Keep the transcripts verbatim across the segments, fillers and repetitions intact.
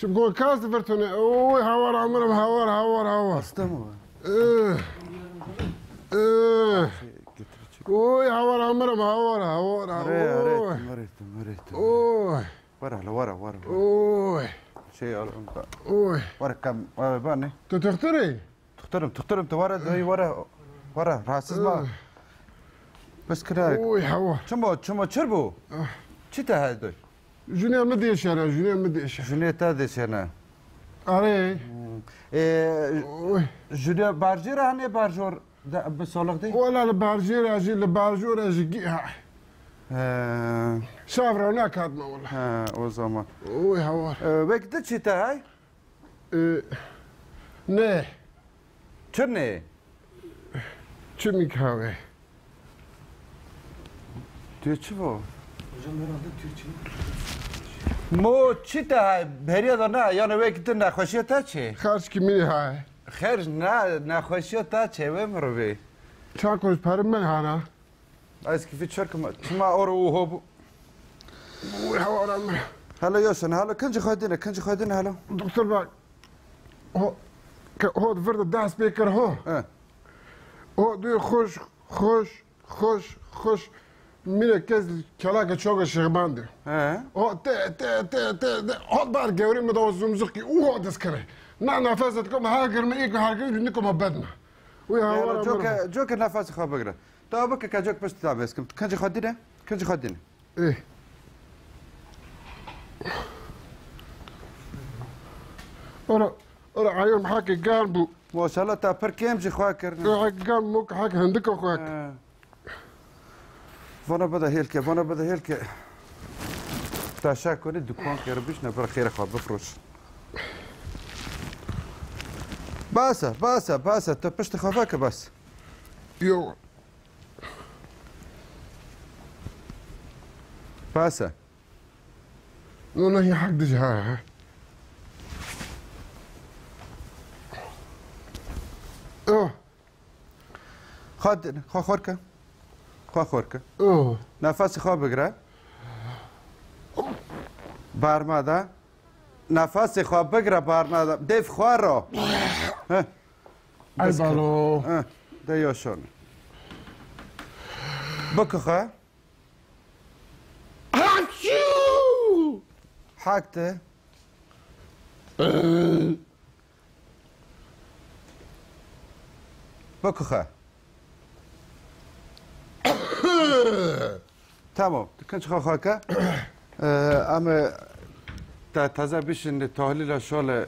Çi bi kas di vir tune. Oy, hawar amirim, hawar, hawar, hawar. Hasta mı var? Eh. Eh. Oy, hawar amirim, hawar, hawar, hawar. Araya, araya, araya. Oy. Var hele, var, var. Oy. Şey al. Oy. Var kam, var ne? Tu doktor ê? Doktorum, doktorum, tu vara, doy vara, vara, rahatsız ma. Bes kira. Oy, hawar. Çimo, çimo çir bu? Çi te hay doy? Jünê mi dêşere, jünê mi dêşere. Jünê te dêşene. Arê. Ee, jünê barjê re hanê barjor bi solix de? Wala li barjê re jî, li barjor re jî gî ha. He. Şav re nakatme wala. He, o zaman. Oy, hawar. Ee, wek de çi te hay? Ee, ne. Çi ne? Çimî kahve. Tu çi bo? Hocam herhalde Türkçe. Mo çi te hay? Beriya da ne? Yani wek din nexweşiya te çi? Xerç ki min hay. Xerç ne, nexweşiya te çi ve mirovê? Çakoş perim min hana. Ez kifî çerkim, çima or û ho bû. Wî hewara min. Hele yoşan, hele kincî xwe dine, kincî xwe dine hele. Doktor bak. Ho, ke, ho di vir de dest pê kir ho. He. Ho duyê xweş, xweş, xweş, xweş. Mine kes kelake çoke şixmandê. He. Ho te, te, te, te, te. Ho bar gewrî mi de o zumzuk ki. U ho dest kire. Na nefes et kom her girme, ilk her girme, nikom bedna. Wî hewara min. Coke, coke nefes xwe bigire. Tu bike ke cok pişt ta bes kim. Kincî xwe dine, kincî xwe dine. Ê. Ora, ora ayom hake gan bû. Maşallah ta pir kêm jî xwe kir. Ê, hake gan bû, hake hindika xwe kir. He. Vana bide hêlke, vana bide hêlke. Taşa konî dukan kere bişne bir xêr xwe bifroş. Basa, basa, basa. Tu pişt xwe veke bas. Yo. Pasa. No, no, ya hak dije ha, ha. Oh. Xwe, xwe xor ke. Xwe xor ke. Oh. Nefes xwe bigire. Barma da. Nefesê xwe bigire, bar neda. Dêv xwe ro. Heh. Ay balo. Heh. De yaşan. Bikixwe. Haçû! Hak te. Bikixwe. Tamam. Tu kinç xwe xwe ke. Ee, em, e, te teze bişin tahlîla şole,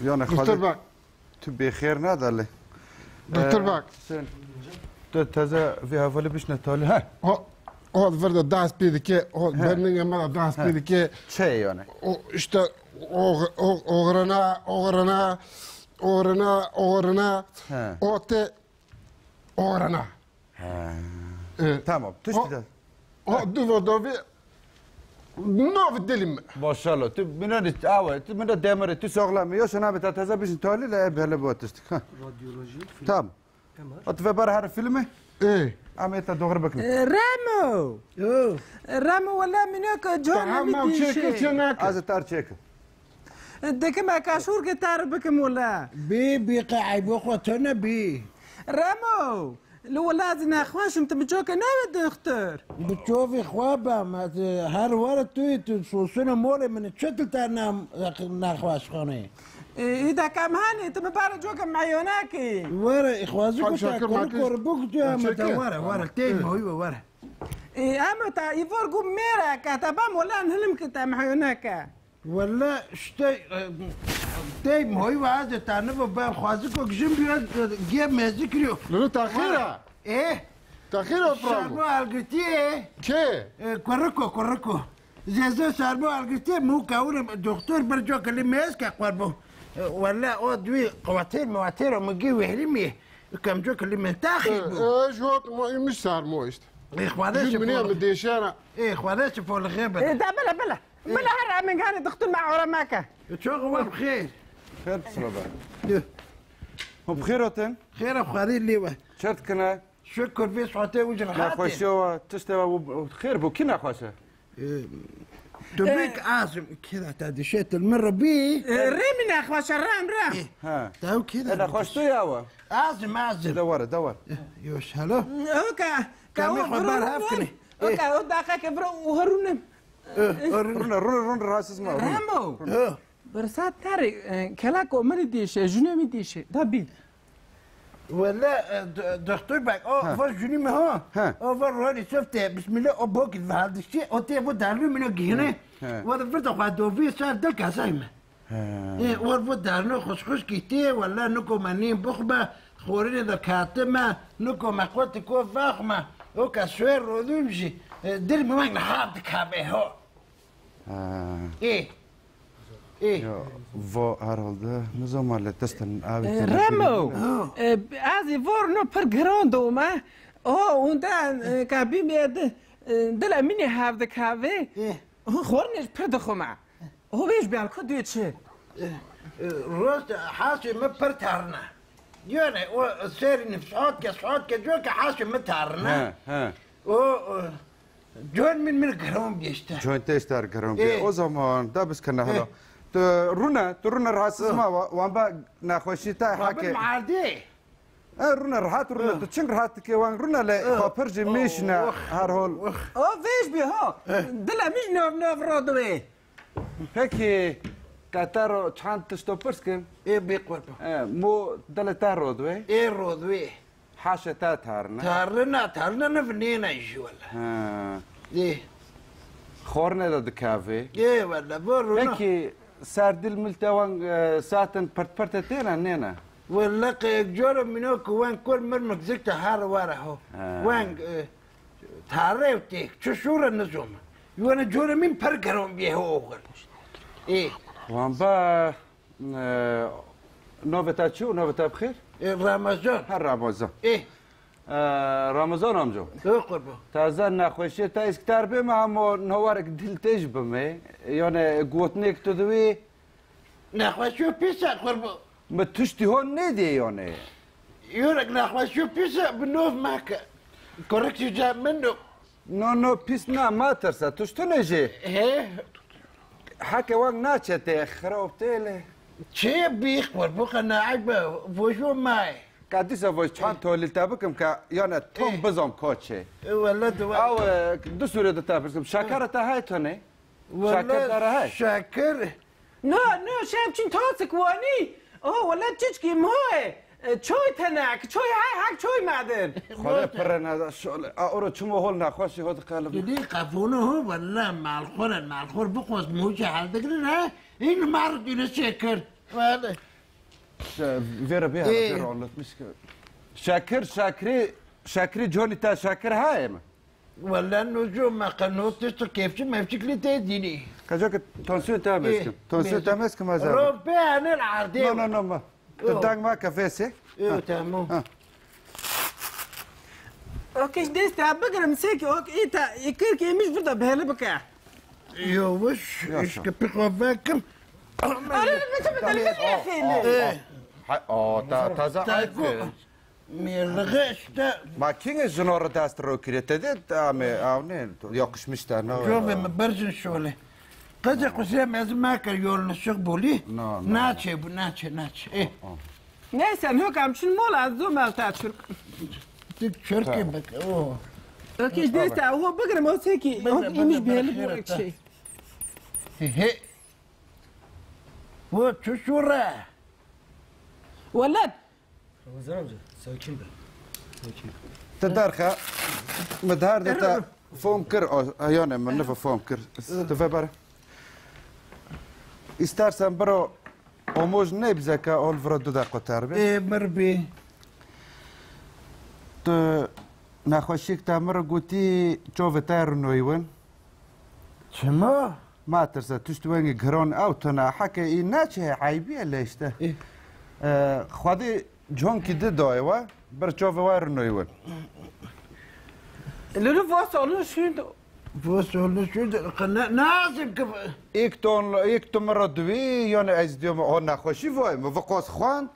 yani doktor xwe bak. Tu bêxêr nedalê. Doktor bak. Sen, tu teze vê hevalê bişne tahlîl. He. Ha, ha, vir de dest pê dike, ha, he, berningê me de dest pê dike. Çi yani? O, işte, o, o, oğruna, oğruna, oğruna, oğruna. He. O te, oğruna. He. E, tamam, tiştî de. O, o, du vo dovi, novi dilim. Maşallah, tu min ne awe, tu min ne demire, tu sağlam. Yo, şuna bir ta teze bişin tahlîl, e, böyle bu tiştî. Ha. Radyoloji, film. Tamam. M R. At ve bar her filmi. E. Ama ta doğru bakın. E, Remo. Yo. Remo, wala min yok, John. Tamam, çekil, çekil. Az tar çekil. Dikime kaşûr gitar bikim wala. Bî, bî, qe eybo xwe tune bî. Remo, li wela ez nexweş im, tu min coke nawe doktor. Bi çavê xwe be, me, her were tu yî, tu sosûna molê min, çi dil te ne-, nexweş xanê? Î, î de kam hanê, tu min bare coke meyonakî. Were, xwazî ku te kor kor bû ku tu ya me te were, were, tey moyî we were. Î, ema te îvor gû mêre ke, te bam wela hilim ki te meyonake. Wele işte, e, tey moy vaze tane bu ben xwaziko jin biyo, e, ge mezi kiriyo. Lulu taxira. E? Taxira o problem. Sarmo algıtiye. Ke? E, koriko, koriko. Zeze sarmo algıtiye mu kavule doktor bir cokali mez ke korbo. E, wele o dwi kuvatir muvatir o mu gi vehrimi. Kam cokali mentaxi bu. E, e, jot mo imiş sarmo işte. E, xwade. Jin miniye mi deşana. E, xwade çi folixê bide. E, da bile, bile. Bila her em ganî dixtun me ora meke. Çok wa bixêr. Xêr bi silav be. Hûn bi xêr hatin? Xêr e, xwedî lê we. Çi dikine? Şukur vê saetê û ji rehatê. Nexweşiya we, tiştê we û xêr bû, kî nexweş e? Ee, Tu bik azim kira ta dişetil min Rebî. Rê min nexweşe, rem, rem. Ha. Tew kira. Nexweş tu ya we. Azim, azim. De were, de were. Yoş, hello. Oka, ka Kamê o xwe ber hev kinê. Oka, o daqa ke bro, o herunim. Rune, rune, rune, rahatsız ma. Remo. Bersat nari, kelak o mini dişe, june mi dişe. Da bin. Wele, e, d-, doktor bak, o Ha. va jûnî me ha. Ha. O va roli softe, bismillah, o bok va diştî, o te bu darlu mino gihne. Ha. Wa da virda xwa dovi sar dil kasay me. Ha. E, o bu darlu xus xus gitti, wala nuko me nin buxma, xorine da katime, nuko me qoti ko vaxma. O ka suer rodum ji, e, dil mi wang na hab dikabe ho. Ha. E. E. Ya, va herhalde nizam le testin abi. E, Remo. Ha. E, azî vorno pir giron doma. O, unda, e, ka bimedi, e, dila mini havde kave. E. Xorniş pir dixuma. O vêj bel ku diyor çi? E, e, rost hasê mi pir tarna. Yani o serî nifsat ke, saat ke, diyor ki hasê mi tarna. He, he. O, o, Con min min giron bî işte. Con te işte giron bî. E. O zaman da biz kana hala. Tu runa, tu runa rahatsız ma, wa-, wan ba nexweşî te hake. Muardê. E, runa rahat runa. Tu çing rahat dike wan runa le xapir ji mişne her hol. O vêj bî ho. Dila mij nov nov rodwê. Peki, qetero çand tişto pirs kim? Ê bê qurban. E, mo dila te rodwê? Ê rodwê. Haşê te tarine? Tarine, tarine ne vinêne jî wele. Ha. Ê. Xorne de dikavê. Ê wele, bu rûna. Peki, serdil mil te wan, e, satin pirt pirt têne, nêne? Wele, qeyek coro mino ku wan kol mirmik zik te har wara ho. Ha. Wan, e, tare û têk, çi şûre nizom. Wana coro min per geron bê ho oxel. Ê. Wan ba Ee, navê te çi û navê te bi xêr? Ê, Ramazan. Her Ramazan. Ê. Ee, Ramazan amca. Ê, qurban. Taze nexweşiyê te îsktar bê me hemo nawarek dil têj bime. Yani gotinêk tu diwî. Nexweşiyo pîs e, qurban. Mi tiştî hon nêdê yani. Yorek nexweşiyo pîs e, bi nov meke. Korek jî cem min do. No, no, pîs na, ma tirse, tu ji tu ne jê. He? Heke wek naçe tê, xirab tê lê. Çê bî, xwe bu qenaet be, vojo may. Ka dîsa voj çand tolî te bikim ka, yane tom bizom koçê. E, wele tu. Aw, e, du sûre de te pirsim. Şeker te hay tu ne? Wele şeker dara hay. Şeker. No, no, şev çin tasik wanî. Oh, wele çiçkî moye. E, çoy tenek, çoy hay hak çoy madin. Xwele pire neda şole. A, oro çimo hol nexweşî hot qelib. Gidî qefûnû hu, wele malxoren, malxor bixwest mûçe heldigirin he. În mar dîne şeker. Wele. Vêre bê hele, vêre anlatmış ki. Şekir, şekri, şekri Johnny te şekir haye mi? Wele nûco me qe nû tişt kêfçi mevçik lê tê dînî. Qeca ke tansiyon te mezkim. Tansiyon te mezkim ez. Ro bê anil ardê. No, no, no, ma. Tu deng ma ke vêsê. Yo, tamam. Ha. Ok, ji destê bigirim, sêkî, ok, îta, îkir ki êmiş burada bihêli bike. Yo, wiş, işte pixwe vekim. Arı, biçim, biçim, biçim, biçim. Hay, o, ta, taze ayıp. Mêrlixe işte. Ma kîngê jino re dest ro kiriye? Te dê, amê, aw ne, yakışmış te, ne? Covê mi berjin şolê. Qece qusê mezin meke yolunu şık boli. No, no. Naçe bu, naçe, naçe. Eh. Neyse, hokam çün mola zomel ta çürk. Tik çürke bak, o. Öküş deste, o bıgırım o seki. Yok, imiş belli bu şey. He he. Bu çuşura. Welat. Ramazan amca, sakin be. Sakin. Te derxe, min di her de te fom kir, o, yani min nife fom kir. Tu vebere. İstersen biro omoj ne bize ke ol vira du deqo ter be. Ê, mir bî. Tu nexweşik te mir gotî çovê te rinoy win. Çima? Ma tirse, tişt wengî giron ew tune, heke î neçe eybiye lê işte. Ê. E, Xwedê conkî di dayê we, bir çavê we rinoy win. Lili va sonu şûnd. Va sonu şûnd, ne, nazim ki. Îk ton, îk tu min re diwî, yani ez diyo min, o nexweşî vay, min viqas xwend.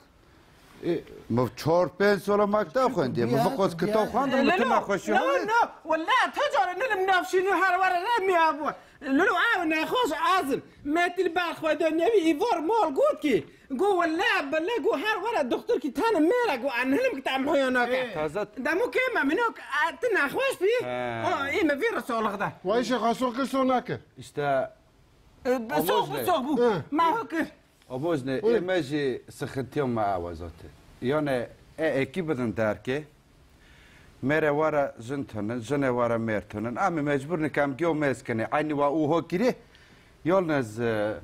E, Min çar pênc sala mekteb xwendiye. Min vixwest kitap xwendin, min tu nexweşî No, hewî. No, wela tu cara nilim navşînî her were re miya bû. Lilo ew nexweş azim. Metîl ber xwe de newî îvar mal got ki. Go wela bile go her were doktor ki tane mêre go an hilim ki tam hoya nake. Taze. Demo ke me mino tu nexweş bî. He. O, ê me vî re salix de. Vay şêx, xaso kir so nakir. İşte E, bi soğuk, bi soğuk bu. He. Ma hukir. Abojne, Buyur. Ê me jî sixintiya me ew zate. Yani, e, êkî bidin derkê. Mêre wara jin tunin, jinê wara mêr tunin. Em ê mecbur ne kem giyo mêz kinê. Aynî wa û ho kirî. Yalnız, e,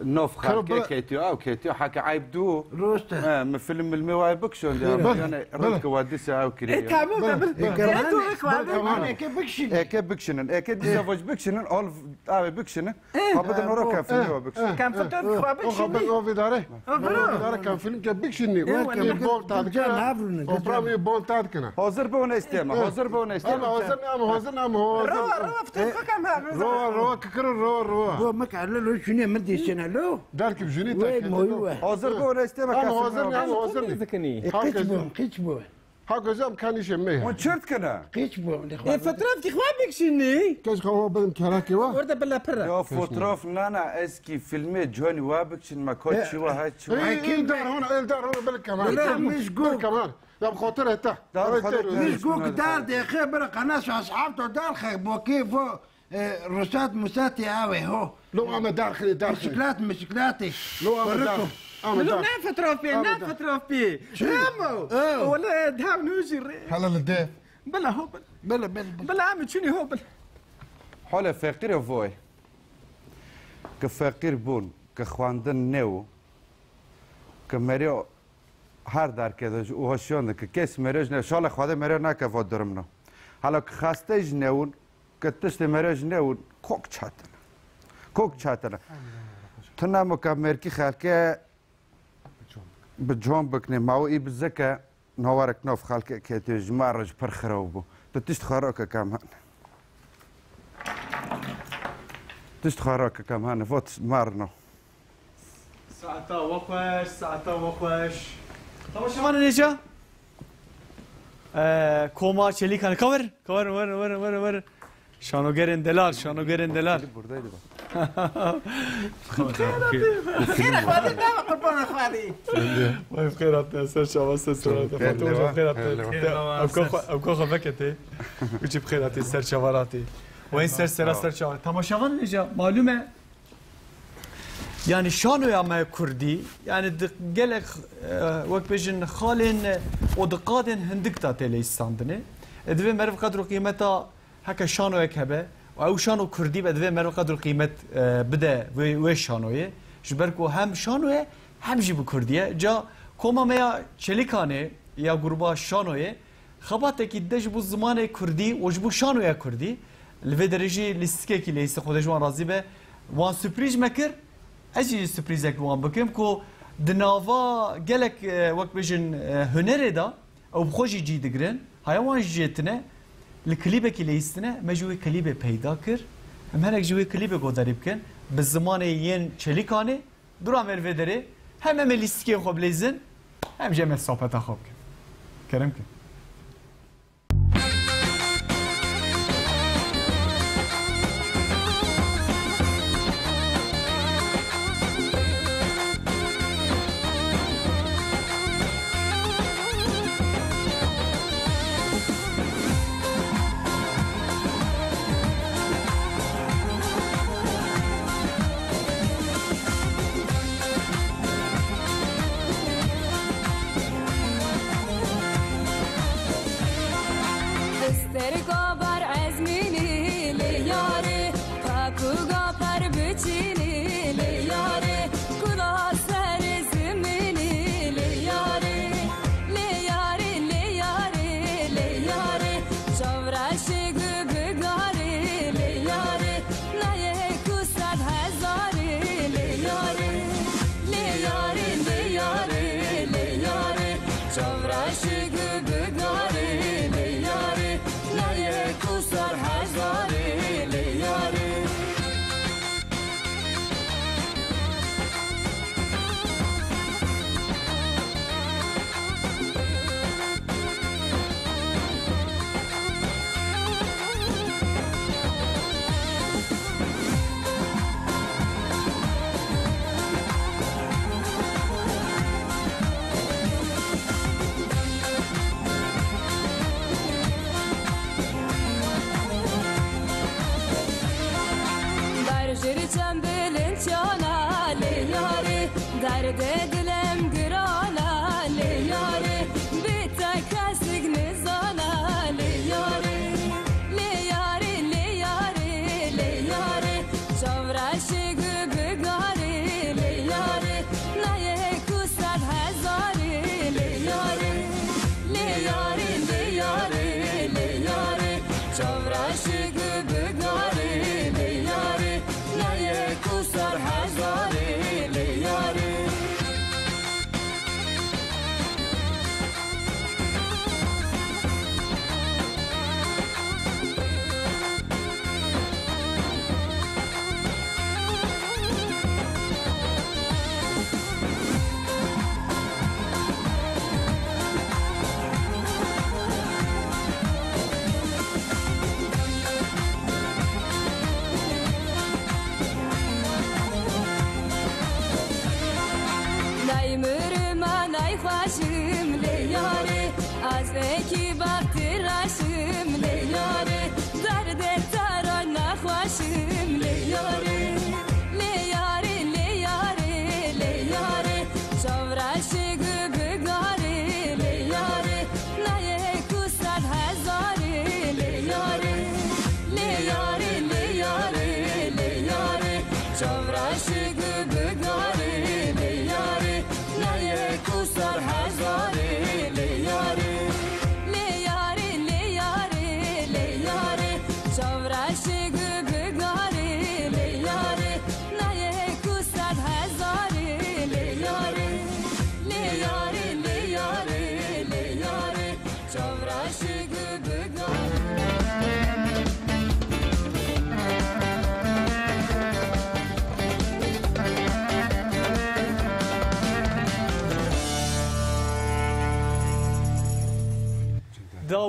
nof Kero xelkê bira- ketiyo, ew ketiyo. Heke eyb du. Rost e. E, mi film milmê wa bikşon ya. Bele, Yani, bele. Rınkı wa dise ew kirî. E, tamam, Bele, bele. bele. E, Kemal, tu, e, Kemal. Kemal. Eke bikşin. Eke bikşinin. Eke dise voj bikşinin. Al Abi bikşinin. Eh. Xwe bidin ora Eh, kem filmê eh, wa bikşin. eh, Kem eh, fotoğraf eh, xwe o xwe bikşinî. bin o vî darê. O biro. O vî darê kem film ke bikşinî. Eh, wala. Î bol tad kena. Navrûne, O gel. Pravî bol tad kena. Hazır be ona isteme. Eh. Hazır be ona isteme. Ama hazır ne ama hazır ne ama hazır. Rova, rova, fotoğraf kem ha. Rova, rova, kikir rova, rova. Bu mik erle lo şunu mi dişine lo. Derkim juni Wey, tak. moyu we. Hazır be ona isteme. Ama hazır ne ama hazır ne. Zikinî. E, Halk qiç ezin. bu, qiç bu. Ha, gözüm kanîşê me. Hûn çi dikine? Qîç bû, lê xwe Ê, fotoğraf ki xwe bikşînî. Kes xwe wa bidim kerakê wa. Orada bila pir e. Ya fotoğraf nana, ez ki filmê Johnny wa bikşin, me ka E, çi wa, ha çi wa. Ê, ê, dar hona, ê, dar hona, bil kemal. Bila Bil mij go. Kemal. Ya bi xotir heta. Dar Ê, xotir ter- heta. Mij go ki dar dexe bira qana şu ashab to dar xe bo kê vo. E, Rusat musatê awe ho. Lo ame darxirê, darxirê. Mişiklat, mişiklatê. Lo ame dar. Ame Lo dar. Ne fotoğrafê, Ame ne dar. Fotoğrafê. Çi? Ramo. E. Wala, e, dav nûjî rê. Hala li de. Bila ho, bila. Bila, bila, bila. Bila, ame çûnî ho, bila. Hala feqîr e voy. Ke feqîr bûn, ke xwendin new, ke meriyo her derke de ji û hoşiyan de, ke kes meriyo ji ne, şale Xwedê meriyo nake vo durum no. Hala ke xeste ji newin, Ke tiştê mere ji newin kok çetin. Kok çetin. Tu nemo ka mêrkî xelke bi con bikine. Ma û î bi zeke nawarek nav xelke ketiyo ji me re ji pir xiraw bû. Tu tişt xwe rake kam hen. Tişt xwe rake kam hen. Vot me re no. Saeta we xweş, saeta we xweş. Temaşevanên hêja. Ee, koma Çelîkan. Ka werin, ka werin, werin, werin, werin, werin. Şanogerên delal, şanogerên delal. Buradaydı bak. Xêr hatî, dema qurbana xwe dî. Vay, xêr hatî, ser çava, ser çava. Fatih Hocam, xêr hatî. Ev ka xwe, ev ka xwe veketê. Uçip xêr hatî, ser çava hatî. Vay, ser sera, ser çava. Temaşevan hêja, malum e. Yani şanoya me kurdî, yani di gelek, e, wek bêjin xalên, e, û di qadên hindik de tê leyîstandinê. E, divê meriv qedr û qîmeta heke şanoyek hebe, û ew şano kurdî be, divê meriv qedr û qîmet, e, bide wê, wê şanoyê. Ji ber ku hem şano ye, hem jî bi kurdî ye. Ca koma me ya Çelîkanê ya gruba şanoyê, Xebatekî dide ji bo zimanê kurdî û ji bo şanoya kurdî. Li vê derê jî lîstikekî leyîste, Xwedê ji wan razî be, wan surprîz me kir. Ez jî surprîzek li wan bikim ku di nava gelek, e, wek bêjin, e, hunerê de ew bi xwe jî cî digirin. Haya wan jî jê tine, li klîbekî leyîstine, me ji wê klîbê peyda kir. Em hinek ji wê klîbê godarî bikin. Bi zimanê yên Çelîkanê, Dûra me li vê derê hem em ê lîstikê xwe bileyzin, hem jî em ê sohbeta xwe bikin. Kerem kin. Sterka ber ezmînî lê yarê, pekuga per biçînî lê yarê, kula serê zimînî lê yarê, lê yarê, lê yarê, lê yarê, çavreşê gu bigarê lê yarê, nayê ku sed hezarê lê yarê, lê yarê, lê yarê, lê yarê, çavreşê gu bigarê lê yarê, nayê ku sed hezarê lê yarê.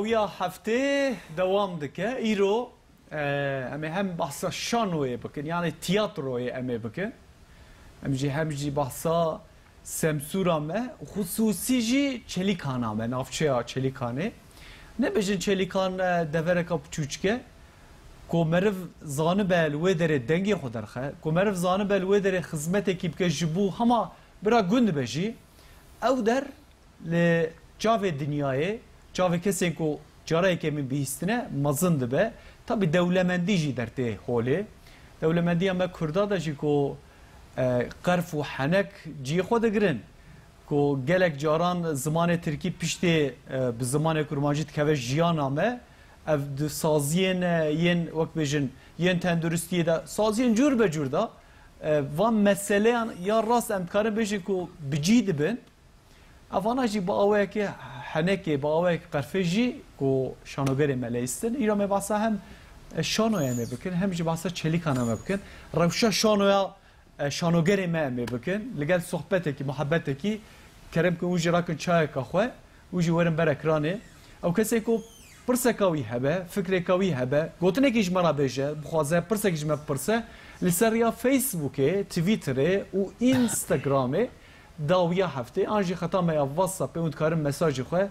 Dawiya heftê dewam dike. Îro, e, em ê hem behsa şanoyê bikin, yani tiyatroyê em ê bikin. Em jî hem jî behsa Semsûra me, xusûsî jî Çelîkana me, navçeya Çelîkanê. Nebêjin Çelîkan, e, devereka piçûçik e, ku meriv zanibe li wê derê dengê xwe derxe, ku meriv zanibe li wê derê xizmetekî bike ji bo hema bira gund be jî, ew der li çavê dinyayê, çavê kesên ku cara yekemîn bihîstine mezin dibe. Tabî dewlemendî jî dertê holê. Dewlemendiya me Kurda de jî ku, e, qerf û henek cihê xwe digirin, ku gelek caran zimanê tirkî piştê, e, bi zimanê kurmancî dikeve jiyana me, ev di saziyên, e, yên, wek bêjin, yên tenduristiyê de, saziyên cûr be cûr de, e, van meseleyan ya rast em dikarin bêjin ku bi cî dibin. Evana jî bi awayekê henekê, bi awayekê qerfê jî ku şanogerê me leyistin. Îro me behsa hem, e, şanoya me bikin, hem jî behsa çelîkana me bikin. Rewşa şanoya, e, şanogerê me em ê bikin. Li gel sohbetekî, muhebetekî kerem kin û jî rakin çayeka xwe û jî werin ber ekranê. Ew kesê ku pirseka wî hebe, fikreka wî hebe, gotinekî ji me re bêje, bixwaze pirsekî ji me bipirse, li ser riya Facebookê, Twitterê û Instagramê Dawiya heftê, an jî xeta me ya WhatsAppê hûn dikarin mesajê xwe,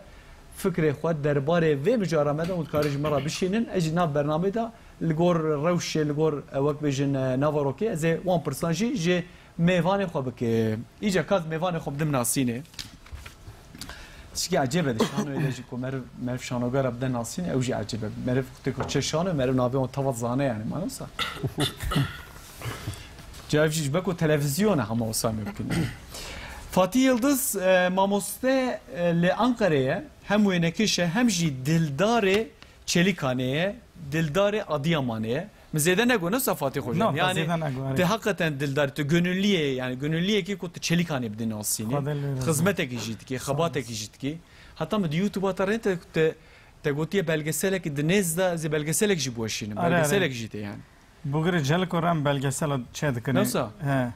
fikrê xwe derbarê vê mijara me de hûn dikarin ji me re bişînin. Ez jî nav bernamê de li gor rewşê, li gor, e, wek bêjin, e, naverokê, ez ê wan pirsan jî ji mêvanê xwe bikim. Îca kat mêvanê xwe bidim nasînê. Tişkî ecêb e, di şanoyê de jî ku meriv, meriv şanogera bide nasînê, ew jî ecêb e. Meriv tê ku çe şano, meriv navê wan teva zane yani, manosa. Cayv jî ji beko televîzyona hema wisa mimkun e. Fatih Yıldız, e, mamoste, e, li Ankara'ya hem wênekêş e hem jî dildarê Çelîkanê ye, dildarê Adiyamanê ye. Min zêde nego, ne wisa Fatih Hocam? Na, yani, zêde nego, evet. Tu hakikaten dildar, tu gönüllüye, yani gönüllüye ki ku tu Çelîkanê bidin nasînê. Xwedê lê razî. Xizmetekî jî dikî, xebatekî jî dikî. Heta min di YouTube-a te rê te, te, te gotiye belgeselek di nêz de, ez ê belgeselek jî biweşînim. Are, are. Belgeselek jî tê yani. Bugirê Celko re em belgesela çê dikin. Newsa? He.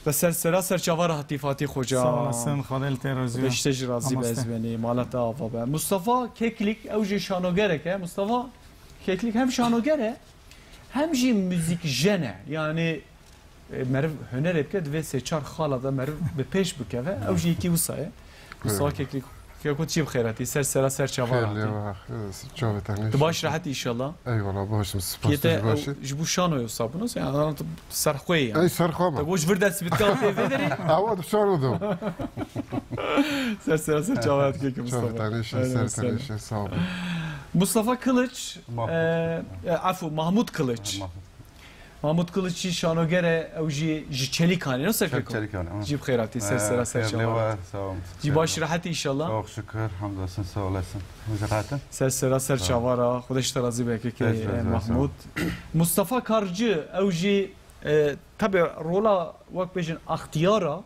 Ve ser sera ser çava re hatî Fatih Hoca. Sağ olasın, Xwedê li te razî be. Xwedê ji te jî razî be, ez benî, mala te ava be. Mustafa Keklik, ew jî şanogerek e. Mustafa Keklik hem şanoger e, hem jî muzîkjen e. Yani, e, meriv hunerê bike, divê sê çar xala de meriv bi pêş bikeve. Ew jî yekî wisa ye. Mustafa Keklik, Keko, çi bi xêr hatî? Ser sera ser çava hatî. Xêr lê we, çavê tenê. Tu baş, rehet inşallah. Eyvallah, baş im, spas. Piyê te, tu jî baş î? Ji bo şanoyê wisa bû, nasıl yani, adam tu ser xwe yani. Ey, ser xwe me. Te goş vir dest bitka tê vê derê. Awa tu şano do. Ser sera ser çava hatî Keko Mustafa. Çavê tenê, ser tenê, şey, sağ ol. Mustafa Kılıç, Mahmut. E, e, afu, Mahmut Kılıç. Mahmut. Mahmut Kılıç jî şanoger e, ew jî ji Çelîkanê, ne ser Çel-, Keko? Çelîkanê, ha. Cî bi xêr hatî, ser sera ser çava. Ee, xêr lê we, sağ olun. Cî baş, rehet inşallah. Çok şükür, hamdolsun, sağ olasın. Siz rehet in? Ser sera ser çava re, Xwedê ji te razî be, Keke, Mahmut. Mustafa Karcı, ew jî, e, tabi rola, wek bêjin, axtiyara,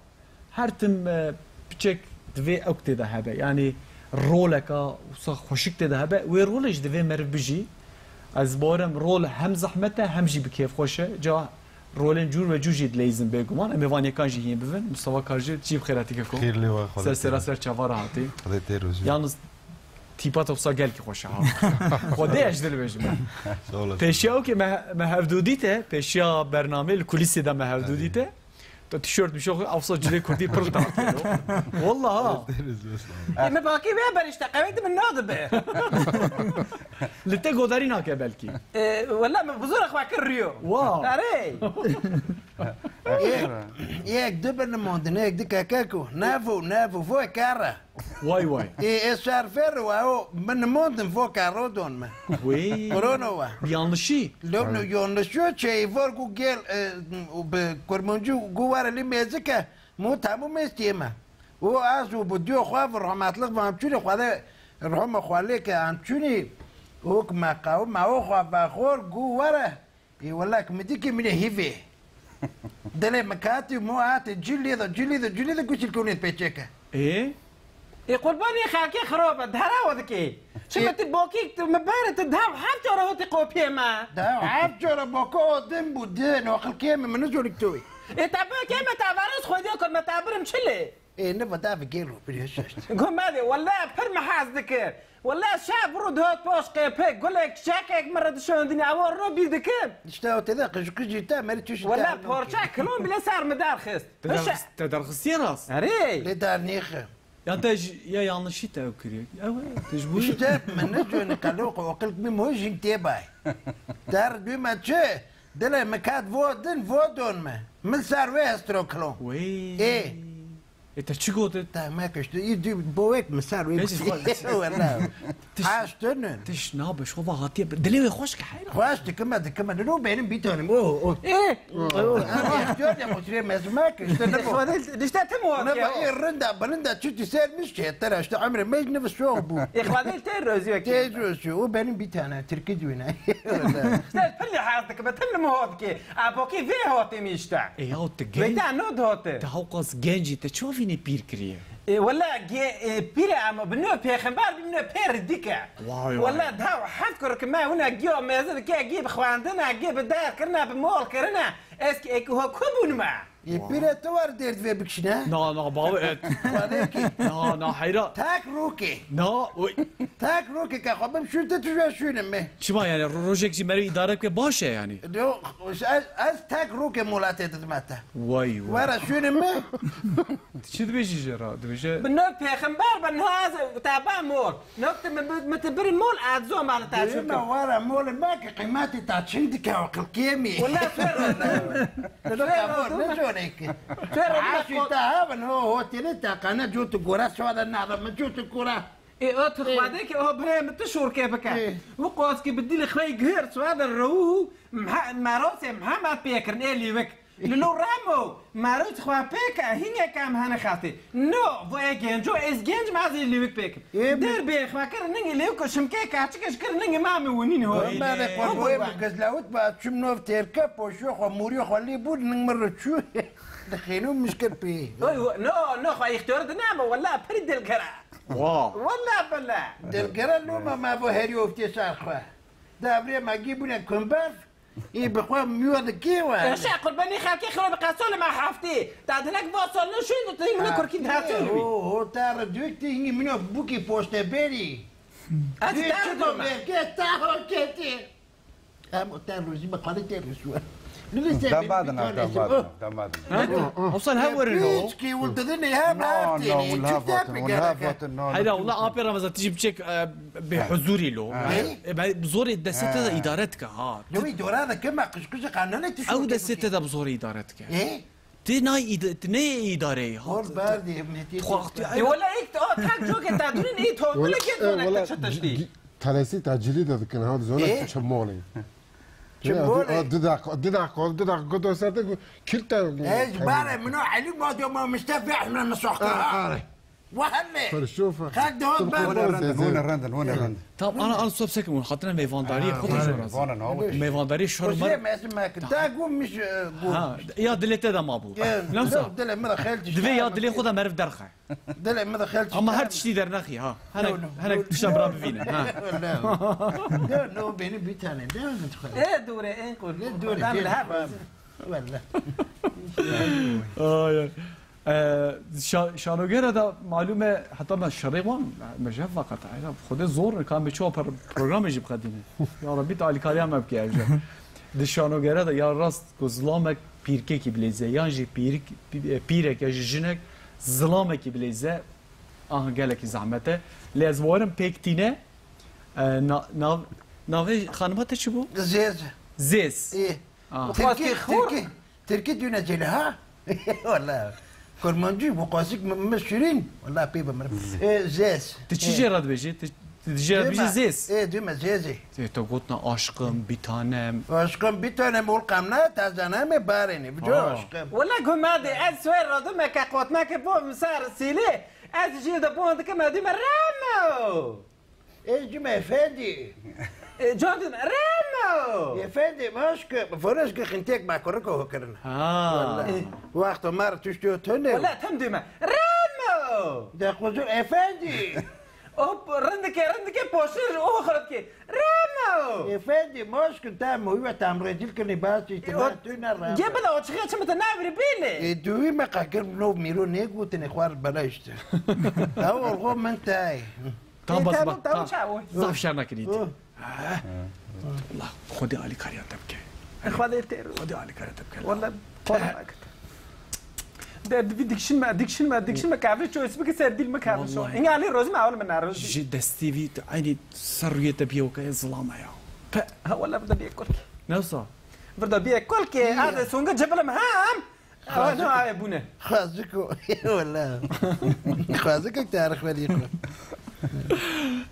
her tim, e, piçek divê ewk tê de hebe. Yani roleka wisa xweşik tê de hebe. Wê rolê jî divê meriv bijî. Ez bawerim rol hem zehmet e hem jî bi kêfxweş e. Ca rolên cûr ve cûr jî dileyizin bêguman. Em ê van yekan jî hîn bibin. Mustafa Karcı, cî bi xêr hatî Keko. Xêr lê we, Xwedê. Ser sera ser çava re hatî. Xwedê tê rozî. Yalnız tîpa te wisa gelkî xweş e ha. Xwedê ez ji dil bêjim. Sağ olasın. Pêşiya ew ki me, me hevdû dîte, pêşiya bernamê li kulîsê de me hevdû dîte. Tu tişört mişo xwe, ewsa cilê kurdî pir li te hatî. Wallah ha. Ê, me bakî vê berişte qewê di min nadibe. Li te godarî nake belkî. Ê, wela me bi zora xwe kir riyo. Wa. Erê. Yek, yek du bin nimandin, yek di kekek û nevo, nevo, vo kere. Vay vay. Ê, ê serfêr wa o, min nimandin vo kero don me. Wê. Korona wa. Yanlışî. Lo, lo, yanlış yo, çeyî vor ku gel, e, bi kurmancî ku were lî mêzike, mu tamû mêztiyê me. O ez û bi diyo xwe bi rahmetlik ve em çûne xwe de rahme xwe lê ke em çûnî, û ki me qew, me o xwe vexor, ku were. Ê wele, min dî ke min ê hîvê. Dilê min katî, mo hatî cilî de, cilî de, cilî de, guçil ke hûn ê pêçêke. Ê? Ê qurbanê xelkê xirop e, dihera we dikê. Çi Ê. Min ti bokî, tu min berê, tu dev heft cara hotî qopiyê me. Dev heft cara boko o din bû, din, o xelkê min, min nizonik tu. Ê te bokê me, te veris xwedî kir, me te birim çi lê? Ê, ne va da ve gelo, bir yaşaştı. Gomade, wele pir me hez dikir. Wele şev rû dihot poş qêpik, gulek, çekek min re dişandinî, ew ro bîr dikim. Dişta ew tê de qijqijî te, merî tu jî Wele te porçe kilon bile ser min derxist. Te Hişe- derxist-, te derxistiye rast? Erê. Lê dar nêxe. Ya te ji, ya yanlışî te ew kiriye. Ew, te ji bo Îşte min ne jone qelo qo oqil mi mo jin tê bay. Dar duyma çi? Dile mi kat vo din, vo don mi. Min ser wê hestro kilon. Wey. Ê. E, te çi gotin? Te me kişt, î dû bo wek mi ser wê Geç bikî. xwe- Wela. Tiş- Aştinin. Tiş nabe, şova hatiye bir. Dilê wê xweş ke heyran. Xweş dikime, dikime. Nino benim bir tanem. Oh, oh. E, Oh, oh. Ama ihtiyar ya motorê mezime ki işte ne bu? Xwedê dişte tim Ne hatiye. bu? E, rinda, bilinda çi tu sermiş ki? Tera işte emre mec ne bu soğuk bu. E, Xwedê te rozî wekî. Tez rozî. O benim bir tane. Tirki düğüne. Wela. Te pir lê hez dikime, pir li min hot dikê. A bokî vê hotê min işte. E ya te Vê genc, te no dihote. Te hewqas genc î, te çawa vînê pîr kiriye? E, wela ge-, e, pîr e ama bi nû pêxember bi nû pêr dike. Vay, vay. Wela daha heft kur ki me hûna giya mezin dike, gî bi xwendina, gî bi der kirina, bi mol kirina. Ez ki ek ho ku bûn me. Yê pîrê tu war dêr divê bikişine. Na, na, bawe et. Xwedê ki. Na, na, heyra. Tak rûkê. Na, oy. Tak rûkê ke xwe bim şûn te tu jê şûnim me. Çima yani, ro-, rojek jî merî îdare bike baş e yani. Yo, ez, ez tak rûkê molatê didime te. Vay, vay. Were şûnim me. Çi dibêjî jê re? Dibêje Bi nav pêxember be niha ez te ba mor. Nokte min, min te bir mol ez zomane ta Duyma çûkim. Were mol me ki qîmetî ta çin dike o qilkê mi. Wala fer Lelo kabor ne zorê ki. Fer Aşî ta ha ben ho hoteli ta qane cotu gora soda nada me cotu gora. E, o tu Xwedê ki o birê min tu şorkê bike. Ê. Wi qas ki bi dilê xwe gihêr soda rewu mha-, merosê mhemed pêkirin ê lîwik. Lilo remo, merot xwe pêke, hingeke em hene xastê. No, vo ê genco, ez genc ma zî lîwik pêkim. Ê, Der bê xwe kir, ningê lêwik û şimkê kaçik iş kir, ningê ma mi winîn ho. Ömer de Ê, korboyê qurban. Bi gizlawit ba, çim nov têrke, poşiyo xwe, mûriyo xwe lê bûr, ning mi riçû. Dixêno mişkir pê. Oy, wo-, no, no, xwe îxtiyar diname, wela pir dilgere. Wa. Wela bile. Dilgere loma ma bo herî oftê sar xwe. Davrê ma gî bûne kumberf, Î bi xwe miyo dikê we. Eşe qurbanî xelkê xiro bi qeso li me heftê. Ta dinek va sol ne şûn tu hîn min kurkî dihesûn wî. Ho, ho, ta re dûk tu hîn min bûkî poşte berî. Ez Dûk ter çi dûme. Bevke ta ho ketê. Em o ter rojî bi xalê ter rojî we. Nilî se Damadın abi, damadın abi, damadın. Ha? Olsan ha verin o. Piçkî û didin ê hem No, no, heftê. Û lafat, û lafat, no, no. Heyda, wala apê Ramazan tijî biçek, e, bê huzurî lo. Ha. E, ben zorê destete de idare dike ha. Yo, î dora de kema qijqijê qanûnê tu Ew şû destê te de bi zorê îdare dike. E? Ti nay îd-, ti neyê îdareyê ha. Hol berdê, Metî Xwe tu ixtiyar- E, wala ek o tak coke ta dunin î to, wala ke to ne ke çi tiştî. Telesî ta cilî de dikin ha, zona E? Çi molê. Çi Ya, molê? Di, di dakika, di dakika, di dakika, godo ser de, kil te Ez bare min o Elî ma diyo ma Mustafa Ehmed mi soxta Ha, ha. Are. Wahelle. Perşofa. Kalk de hot Dur, ben. Hone renden, hone renden, hone renden. Tamam, ana, ana, stop, sekim, hatine meyvandarî, Ha, xwe de vana, jora. Vana, ne olur. Meyvandarî şor Kuzey mer- mesim mekin. Ta gum miş, e, gum. Ha, ya dilê te de ma bû. Gel, Lemsa. Dilê min de xel Divê ya dilê xwe de meriv derxe. Dilê min de xel Ama her tiştî dernexî, ha. Henek, No, no, henek no. Tişta bira bivînin, ha. No, no, beni bir tane. Ne oldu? E, dore, en korku. Ne dore? Tamam, her Welle. Ay, ay. E, şa-, şanogere de malum e, heta me şerê wan, me jev vaqet, ayda, xwedê zor, ka me ço per-, programê jî biqedîne. Ya Rabbi, te alîkariya me bike, evje. Di şanogere de ya rast ku zilamek pîrkekî bilêze, yan jî pîrik, pî-, e, pîrek ya jî jinek zilamekî bilêze, aha gelekî zehmet e. Lê ez warim pêk tîne, e, na-, nav-, navê xanima te çi bû? Zêz. Zêz. Ê. Ah. Tirkî, Xwastî xor. Tirkî, Tirkî dûne cêle ha? Wala. Kurmancî bu qasik mi, mi şirîn. Wala pê bimirim. Ê, zêz. Tu çi Ê. Jê re dibêjî? Tu, tu jê re dibêjî Dûme. Zêz? Ê, dûme zêzê. Ê, te gotina aşkım, bir tanem. Aşkım, bir tanem ol kamna, taze name bareni. Bico Ha. Aşkım. Wala gumade, ez swê radime ke qotmeke bo misar sîlê, ez jî de bon dikime dûme Ramo. Ê, cim efendî. E, can dûme, Ramo! Efendî, maşke, forez ki xintek ma kuriko ho kirin. Ha. Wala. E. Wexto mar tuştî ho tune. Wala, tam dûme, Ramo! De quzur efendî. O p-, rindike, rindike poşir, o xirtke. Ramo! Efendî, maşke, tam huve tam rezil kirin, bas işte, E, o ma tune Ramo. Ge bila o çixe çimite navri bile. E, duwi me kakir no miro ne gutine xwar bela işte. Ha, orgo min tay. Tamam, bas, tamam, bas, tamam, tamam, çawo. Zaf şer nekirî. Hı. Ha? Allah, Xwedê alîkariya te bike. Xwedê têr. Xwedê alîkariya te bike. Walla, Xwedê nekir. De, divî dikişin me, dikişin me, dikişin me, kevre çoyes bike ser dil me kevre şo. Wallahî. Inga alî rozî me, awil me nerozî. Ji destî vî, tu eynî ser rûyê te bîye weke zilama ya. Pe. Ha, walla, bi de bîye kulkê. Ne wisa? Vir de bîye kulkê, a de songa cebilim hem. Ewa ne aye bûne. Xwaziko. Wala. Xwaziko tarix verî xwe.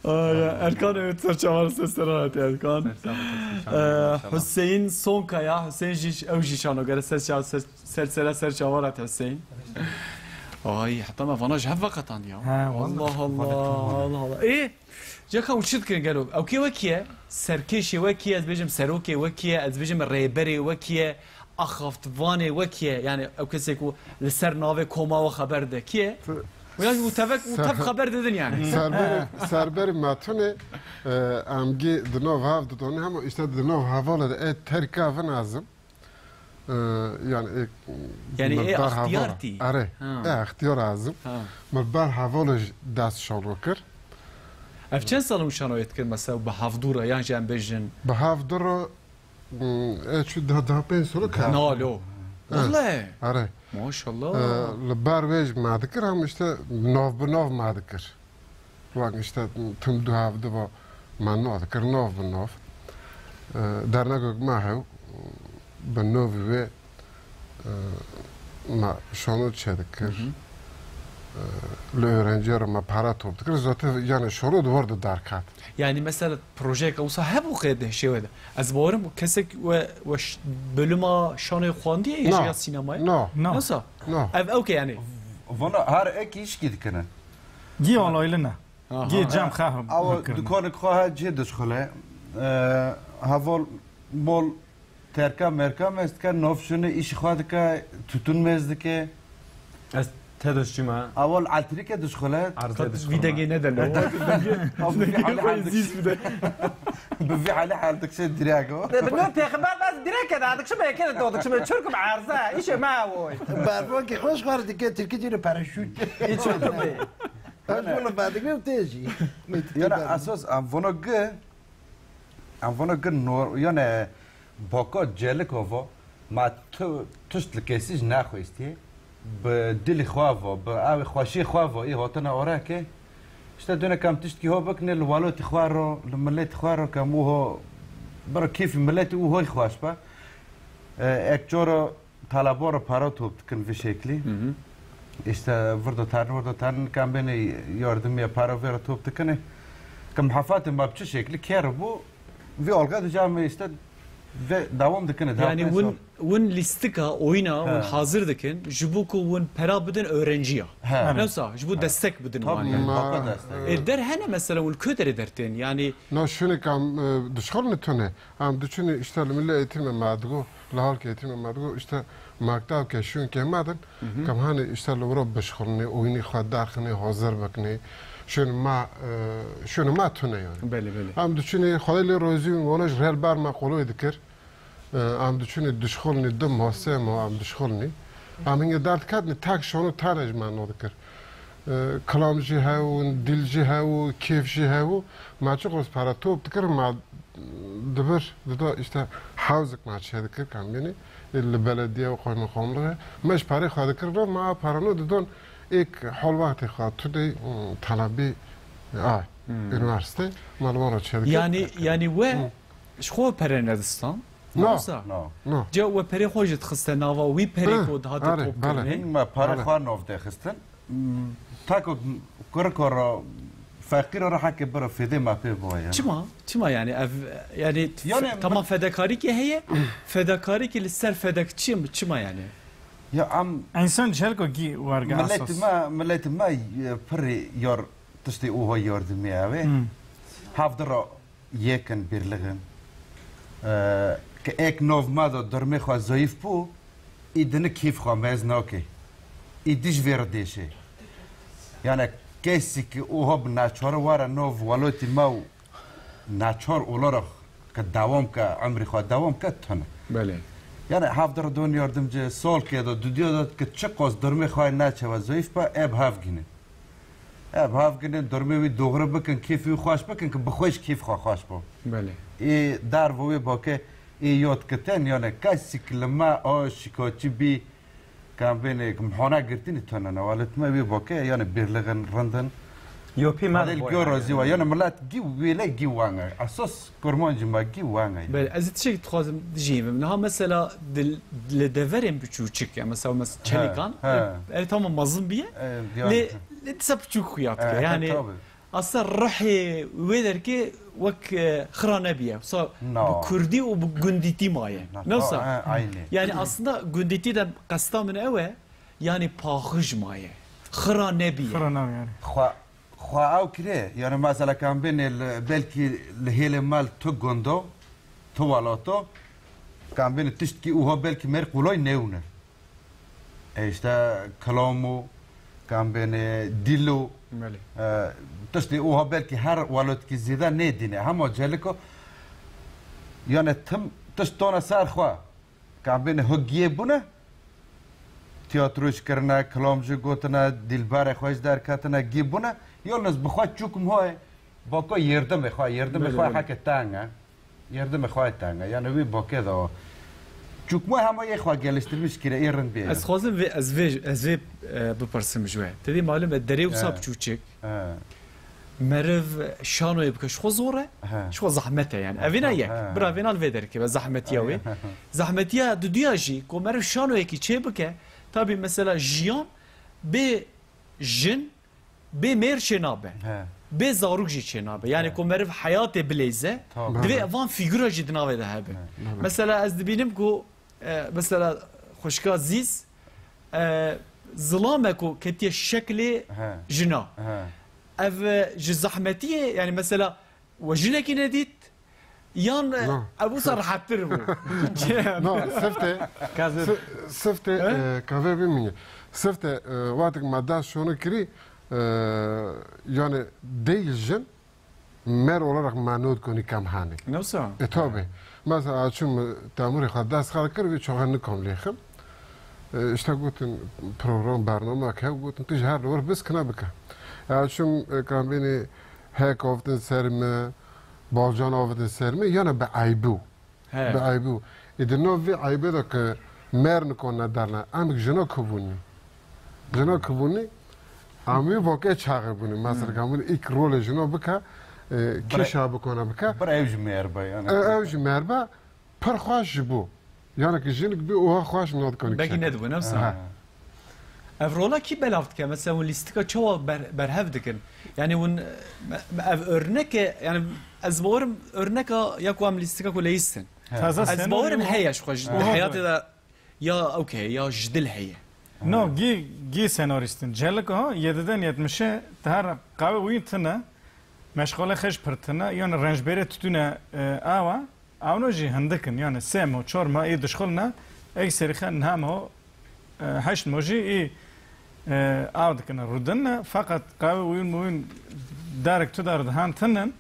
Ay, Erkan, evet, ser çavan, ser sera hati Erkan. Ser sera hati, Ee, maşallah. Hüseyin Sonkaya, Hüseyin jî, ew jî şanoger e, ser ça-, ser, ser sera, ser çavan hati Hüseyin. Ay, heta me vana ji hev veqetandiya. Ha, Allah, Allah, Allah, Allah. Ê, Ceka û çi dikin gelo? Ew kê wekî ye? Serkêşê wekî ye, ez bêjim serokê wekî ye, ez bêjim rêberê wekî ye, axaftvanê wekî ye. Yani ew kesê ku li ser navê koma we xeber dide. Kî ye? Û ya jî û tevek û tev xeber didin yani. Serberê, serberê me tune, e, em gê di nav hev didonê, hema işte di nav hevalê de, e, terka vin ezim. E, yani, e, Yani, e, extiyar tî. Are. Ha. E, extiyar ezim. Ha. Me ber hevalê jî dest şano kir. Ev çend sal in şanoyê dikir, mesela, bi hevdû re, yan jî em bêjin? Bi hevdû re, mm, e, çû da, da pênc sal kir. Na lo. E, Wallahî. Are. Maşallah. E, li ber wê jî me dikir, hem işte nav bi nav me dikir. Wek işte tim du hevdi va me nav dikir, nav bi nav. E, dernegok me hew, bi novî wê, e, me şano çêdikir. Hı hı. E, li öğrenciya re me para top dikir. Zaten yani şano di war de derket. Yani mesela projeyeke wisa hebû qê di hişê we de. Ez bawerim kesek we, we ş-, bölüma şanoyê xwandiye ya Na. jêya sînemayê? Na. Na. Nasıl? Na. Ev ew ke yani. Vana her ek işkî dikine. Gî alayline. Aha. Gê cem xehr Awa bikirine. Dukanek xwe her cihê dişxule. Ee, heval mol terka merka mez dike, nov şune îş xwe dike, tutun mez dike. Ez te dişçime. Awal altrike dişxule. Arz Kat dişxule. Vîdegê ne de lo. Bi vî hale hal dikşe. Bi vî hale hal dikşe dirego. Bi ne pêxember bas direke da dikşime, kene do dikşime, çurkum arza, işe ma oy. Barfon ki hoş var dike, Türkiye dine paraşüt. Hiç oldu be. Hoş bunu badık ne têjî. Yana esas em vano gi, em vano gi nor, yani baka celik ova, ma tu, tişt li kesî ji nexwestiye, bi dilî xwe va, bi ew xweşiyê xwe va, î hatine oreke, işte dune kam tiştkî ho bikine li welatî xwe ro, li miletî xwe ro, kam û ho, bira kêfî miletî û hoy xweş be. E, ek cara Talaba re para top dikin vî şeklî. Hı hı. Îşte virdo terin, virdo terin, kam bêne yardimiye para vê re top dikine. Kim hefatê me bi çi şeklî kê re bû, vî alga dija me îşte vê dewam dikine. Yani win, win lîstika oyna, win hazir dikin, ji bo ku win pera bidin öğrenciya. He. Newsa, ji bo destek bidin wan yani. Tabii, baka destek. E, der hene mesela win ku derê dertên, yani. Na şûnê kam, e, dişxil ne tune. Em diçûnê îşte li milê eğitîmê me digo, li halkê eğitîmê me digo, îşte mektebke şûnkê me din, Hı hı. kem hanê îşte li wira bişxulnê, oyînê xwe derxinê, hazir bikinê. Şûn me, e, şûnê me tune yani. Belê, belê. Em diçûnê Xwedê lê rozî wî, wala ji rê li ber me qoloyê dikir. E, em diçûnê dişxulnê, du mah, sê mah em dişxulnê. Em hingê derdiketnê tek şano tane ji me nodikir. E, kilam jî hew, dil jî hew, kêf jî hew. Me çiqas pere top dikir, me dibir, dida işte hewzik me çêdikir, kam bînî, e, li belediye û qaymeqamlixê. Me ji perê xwe dikir, me a perano didon êk hol wextê xwe tu dê, ım, telebî, e, ay, Hmm. üniversite, me li wan re çêdikir. Yani, yani we Hı. ji xwe pere nedistan? Na. Wisa? Na. Na. Ca we perê xwe jî dixiste nava wî perê Ha, ku dihate arê, top belê. kirinê? Hîn me pere Belê. xwe nav dexistin. Tako kuriko re, feqîro re heke bira fêdê me pê boye. Çima? Çima yani ev, yani Yani f-, tamam fedakarî ki heye, fedakarî ki li ser fedek çi, çima yani? Ya em İnsan çelko ki warga millet esas. me, millet me, e, pirî yar tiştê uho yardimê eve. Hmm. Hevdi re yekin birliğin. E, ke ek nov me de durmê xwe zayıf bu, î dini kîf xwe mez nake. Î dij vê re dêşe. Yani kesî ki uho bi naçar were nov welotî me û naçar olarak ke dewam ke, emrî xwe dewam ke tune. Belê. Yani hevdi re don yardimci sol ke de, dudiya de ke çiqas durmê xwe naçe ve zayıf be, eb hev gîne. Ev hav ginin, durmê wî doğru bikin, kêfî wî xweş bikin, ki bi xwe jî kêf xwe xweş bo. Belê. Ê darvo wê bake, ê yot kiten, yani kesik li me a şikayetçi bî, kan bêne, ki mihana girtini tane ne, walet me wê bake, yani birliğin, rindin. Yo, pê me Halil bo gör yani. Razî wa, yani millet gî wêle gî wange. Esas kurmancî me gî wange. Belê, ez tiştek dixwazim dijî. Niha mesela dil, li deverên biçûçik, ya mesela, mes-, He, çelikan, he. ev, ev tamam mezin biye. E, yani. Lê, lê disa biçûk xuya dike. E, Yani, tabii. Aslında ruhê wê derkê wek, e, xira nebiye. Wisa Na. bi kurdî û bi gundîtî maye. Na, Ne wisa? ha, aynı. Yani aslında gundîtî de qesta min ew e, yani paxij maye. Xira nebiye. Xira nav yani. Xwe, xwe ew kire, yani mesela kan bêne li, belkî li hêlê me li tu gundo, tu welato, kan bêne tiştkî uha belkî mêr qulay newne. E, işte, kilam û, kan bêne, dîl û, Belê. e, tiştê û ha belkî her welatkî zêde nêdîne. Hema celiko, yani tim tişt tone ser xwe. Kan bêne hugiyê bûne, tiyatro jî kirine, kilam jî gotine, dîlberê xwe jî derketine, gî bûne. Yalnız bi xwe çûk mhoye, bako yerdimê xwe, yerdimê Belê, xwe belê. heke teng e. Yerdimê xwe teng e. Yani wî bakê de o. Çûk mı hema yê xwe geliştirmiş kire, ê rind bê. Ez xwazim vê, ez vê, ez vê, e, bipirsim ji we. Te dî malum e, derê wisa He. biçûçik. He. Meriv şanoyê bike, ji xwe zor e, He. ji xwe zahmet e yani. He, Evêna tabii, yek. he, Bira he. vêna li vê derkeve, zahmetiya wê. He. Zahmetiya duduya jî, ku meriv şanoyekî çê bike, tabii mesela jiyan bê jin, bê mêr çê nabe. He. Bê zarok jî çê nabe. Yani He. ku meriv heyatê bileyze, Tabii. divê van fîgura jî di navê de hebe. He. Mesela ez dibînim ku, e, mesela xwişka Zîz, e, zilame ku ketiye şeklê He. jina. He. Ev, e, ji zahmetiyê, yani mesela we jinekî nedît, yan, e, Na. ev wisa rehettir bû? Na, sifte, Kazim. si-, sifte, He? e, kavê bimîne. Sifte, e, wextek me dest şonê kirî, e, yani değil jin, mer olarak me nod konî kem hanê. Ne wisa? E, tabi. Mesela, çûm temurê xwe dest xwe kir, vê çaxê nikom lêxim. E, işte gotin, program, bername ke, gotin, tu ji her li wir biskine bike. Ya çûm, e, kambênê hek avtin ser me, balcan avtin ser me, yana bi eybû. He. Bi eybû. E, di nav vê eybê de ke mer nikon ne derne, em jina kubûnî. Jina kubûnî, em wî vake çaxê bûnî. Mesela, Hmm. kambênê ilk rolê jina bike, e, Bire- kêşa bikone bike. Bire ew ji mêr be, yani. E, ew ji mêr be, pir xweş ji bo. Yani ki jinik bi oha xweş nod konî Belkî çek. nedibû, ne wisa? Ha. Ev rola kî belav dike? Mesela hûn lîstika çawa ber-, berhev dikin? Yani hûn, me-, me-, ev örnek e, yani ez bawerim örneka ya ku em lîstika ku leyistin. He. Taze Ez senaryo bawerim heye ji xwe ji Oha heyatê be. de ya okey, ya ji dil heye. No, gî, gî senarîstin. Celik ha, yediden yetmişe, te her qawê wî tine, meşxole xeş pir tine, yani rençbêrê tutune, e, awa, awno jî hindik in, yani sê mo, çar mo ê dişxulne, ekserî xe niha mo, e, heşt mo jî ê, e, aw dikine, rûdinne, feqet qawê wîn mi wîn darek tu dar dihan tinin,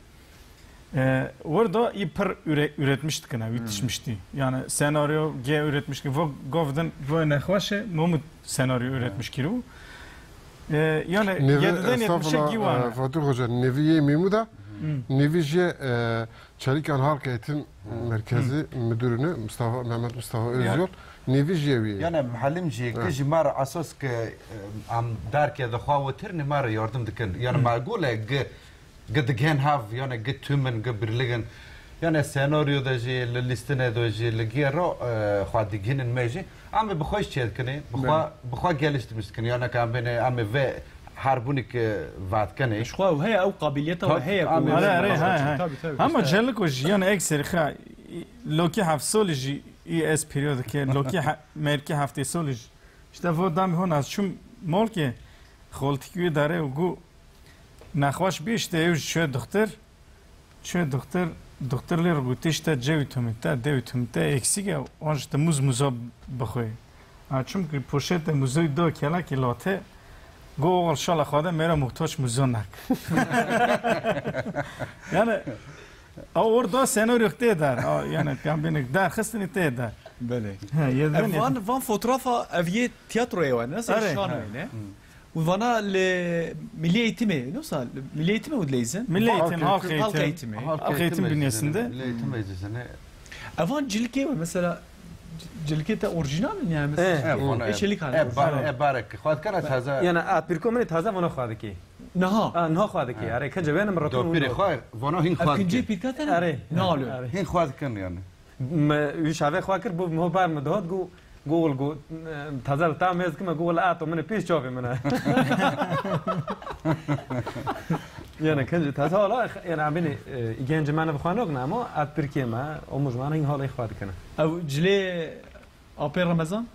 E, wir da î pir üre-, üretmiş dikine, Hmm. üretmiştî. Yani senaryo ge üretmiş ki, vo govdin, vo nexweşe, Momut senaryo Hmm. üretmiş kiro. E, yani Nevi, yediden yetmişe estağfurullah, giwane. e, Fatih Hoca, nevi yê Mîmû da, Hmm. nevi jê, e, Çelikan Halk Eğitim Hmm. Merkezi Hmm. Müdürünü Mustafa, Mehmet Mustafa Ya. Özyol, nevi jê wî. Yani muallim jî Ya. ki ji me re esas ki, e, em derke de xwe witir, ne me re yardım dikin. Yani Hmm. me gole gi Gi digihên hev, yani gi tûmin, gi birligin, yani senaryo de jî, li lîstinê de jî, li gêro, e, xwe digihînin me jî. Em ê bi xwe jî çêdikinê, bi xwe, Belê. bi xwe geliştirmiş dikin. Yani ka em bêne, em ê vê herbûnik, e, vedkenê. Ji xwe ew heye, ew qabiliyeta Tabii, we heye ku em ê Are, are, vê hay, hay. Tabii, tabii. Ama İşte Celiko jî, yani ekserî xa, lokî heft solî jî, î ez periyodike, lokî he-, merkî heftê solî jî. İşte vo damî hon ez çûm molkê, xoltikî wî dare û gu, Nexweş bî, işte ew jî çûye dixtir. Çûye dixtir, dixtir lê re gotî, işte C vîtamîn te, D vîtamîn te eksik e, wan ji te mûz mûza bixwe. Ha, çimkî poşetê mûzê da kelekî late, go oxil şala xwe de mêra muhtaç mûza nak. Yani, ew orada senaryo tê der. A, yani, piyambênek derxistinî tê der. Belê. He, yedin, Ev van, yedin. van fotoğrafa ev yê tiyatroyê we, ne? Are. Şanoyê, ne? Hmm. Û vana li Milli Eğitimê, ne wisa, Milli Eğitimê û dileyzin? Milli Eğitim, Halk Eğitim. Halk Eğitim. Halk Eğitim. Halk Eğitim Halk Eğitim Meclisi'nde. Bünyesinde. Milli Eğitim Meclisi'nde. Evan cilkê we mesela, c-, cilkê te orijinal in yani mesela? Eh. Eh, vana, eh, eşelik hali. Eh, bar-, eh, barek. Xwedkana taze. Yani at bir komini taze vana xwedki. Naha. Ah, naha xwedki. Eh. Are, kence benim rakun. Dopire xwar, vana hin xwedki. Ev kincê pîrka te ne? Are. Ne alıyor? Are. Hin xwedkin yani. Me wî şavê xwe kir, bû min bar min dihat, got, got, got, e, taze li tam mêz kime, got, "Wele ato min ê pêş çavê min e." Yani, kincî taze hala, yani, em bînî, e, gencê me ne bi xwe nokne, ama at pirkê me, omûj me hîn halê xwe dikine. Ew cilê Apê Remezan?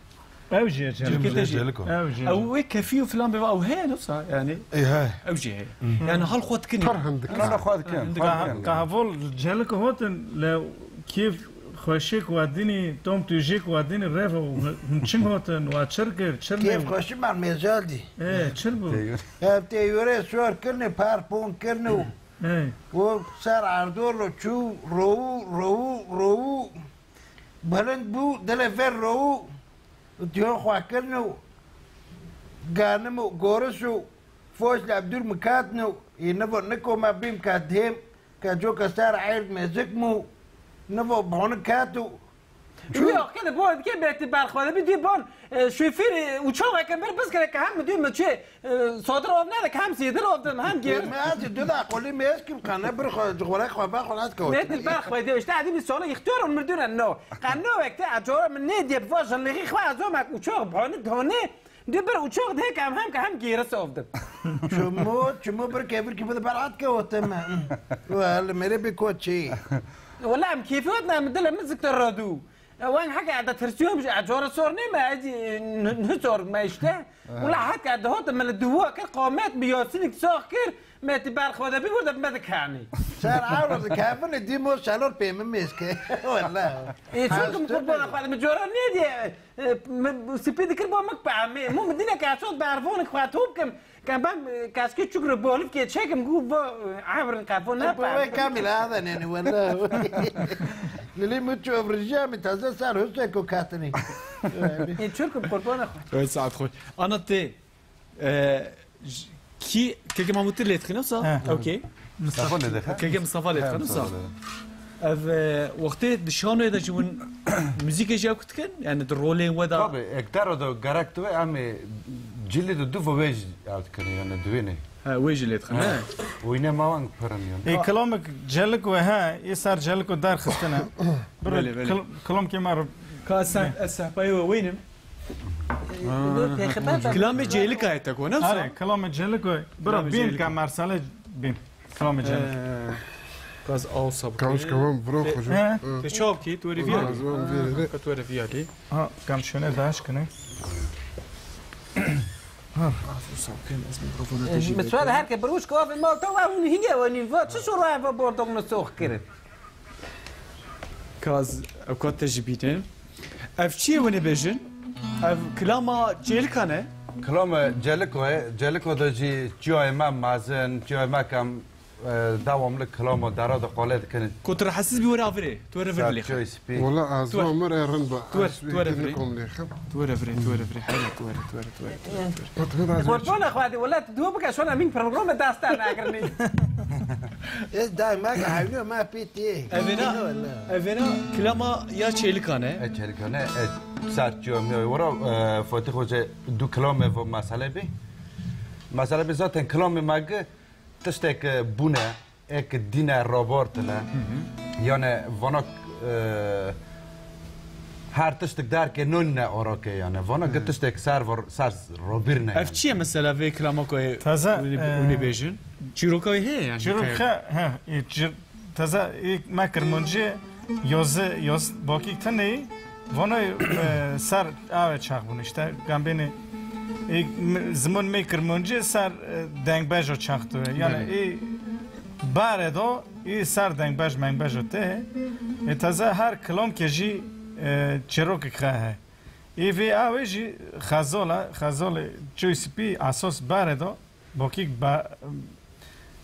Ew jî ye, Cilkê te jî. Celiko. Ew jî ye. Ew wê kefî û filan bê, ew heye, ne wisa, yani. Ê, he. Ew jî heye. Hı. Yani hal xwe dikin. Pir hindik. Hal xwe dikin. Hindik. Ka-, kahvol celiko hotin le kêf xweşik wadini, tom tujik wadini revo, hûn çing hotin, wa çir kir, çir Kêf ne? Xweşik mar mezal dî. Ê, çir bû. Ev tê yore sor kirni, par pon kirni û Ê. û ser erdor lo çû, rowu, rowu, rowu. Bilind bû, dilê ver rewû û diyo xwe kirin û ganim û goris û foş li Ebdûl Mikat û yê nivo niko me bîm ka dêm ka coka ser erd mezik mû nivo boni kat û Wî axkê de bo dike beti berxwe de bi dî bon, e, şofîr, e, uçaxeke bir bizkere ke hem dû mi çê E, sodir ov nede, hem zêdir ov dim, hem gêr. Me ez du da qolî mêz kim qane bir xwe, xwere xwe ba xwe ez kewt. Nedir ber xwe de, işte, edî bir sonra ihtiyar ol mürdüne no. Qano wekte, acora min ne diye, va janlixi xwe ez omek uçak bani dane, di bir uçak de hem, hem, hem gêris ov dim. Çumu, çumu bir kevir ki bir ber at kewte me. Wal, mere bir koçi. Wala em keyfi ot ne, mi dile mi zikte radu. Wan heke eda tirsiyo, e, cara sor nê me, ez, e, n-, n-, sor me işte. Aha. Wala heke eda hot me li duwa kir, qamet bi Yasinîk sax kir, me ti ber xwe de bi burada me de kanî. Ser awra de kafin dî mo şalor pê min mêske. Wala. E, çunkim qurbana xwe de, mi cara nê diye, e, mi, mi sipî dikir bo mek pamê. Mu mi dine ke açot bervon xwe top kim. Ka ben, e, kaskê çuk re bolif ke çekim, gu bo, e, avrin qafo ne. E, bo pa. We kamil adaneni wala. Lili muço vrijami taze sar hüsne ko katini. E, çurkum qurbana xwe. Evet, saat xweş. Ana te, e, j-, ki, keke Mahmutî lê dixin, wisa? He. Okey. Mustafa lê dixin. Keke Mustafa lê dixin, wisa? He, Mustafa lê dixin. Ev, e, wextê di şanoyê de ji hûn muzîkê jî ew dikin? Yani di rolên we de? Tabii, ektero de gerek tu em ê cilî de du ve wê jî ew dikin, yani duwêne. He, wê jî lê dixin, he? Wîne ma wan pirin yani. Ê, kilamik celik we he, ê ser celik we derxistine. Belê, belê. Kil-, kilamkê me re- Ka sen, ez sehpayê we wênim. Kilamê Cêlikayê te ku, ne wisa? Are, kilamê Cêlikayê. Bira Kilamê bîn Cêlikayê. Ka mersalê bîn. Kilamê Cêlikayê. Ee, Gaz aw sabkê. Kawş kawan bro Te-, xojo. He? Te çaw kî, tu were viyalî? Ka tu were viyalî. Ha, kam şöyle daş kine. Ha. Afu sabkê, ez mikrofona te jî. Mesela her ke bir uç kafê mal te wa hûn hînge wenîn va, çi şora va bordog ne sox kirin. Kaz, ev ka te jî bînin. Ev çi ye hûn ê bêjin? Ev kilama Cêlikan e? Kilama Celiko ye. Celiko de jî çiyayê me mezin, çiyayê me kem, e, dewamlı kilama dera de qale dikin. Ku tu rahatsiz bî were avirê. Tu were vir lê. Çiyayê spî. Wala ez Tu were. Amir e rind ba. Tu were, Ez tu were vê virê. Nikom lêxim. Tu were virê, tu were virê. Hele tu were, tu were, tu were, tu were, tu were. Qurbana xwedî, wela tu dua bike, şona min programê dasta nagirinî. Ez daima hewlê me pê tê. Evêna, Wela. Evêna kilama ya Çêlikan e. E, Çêlikan e, e, ser çiyo mi wara, e, Fatih Hoca du kilame vo mesele bi. Mesele bi zaten kilame me gi tiştek, e, bune. Ek dîne rabartine. Hı hı. Yani vana, e, her tiştik derke nonine arake yani. Vana Hı. Gi tiştek ser var, ser robirine yani. Ev çi ye mesela vê kilama ku Taze, hûn ê, e, hûn ê bêjin? Çîroka wê heye yani Çîrok hikaye? He, he, e, çîr-, taze, e, me kirmancî yoz, yoz bakîk tenê. Vano, e, ser ave çax bûn işte. Gambênê, e, m-, ziman me kirmancî ser, e, dengbej o çax tu. Yani, Belê. E, bare do, e, ser dengbej mengbej o te. E, taze her kilomke jî, e, çirokek xe he. E, vê ave jî xezola, xezolê çoy spî, asos bare do. Bokîk ba-,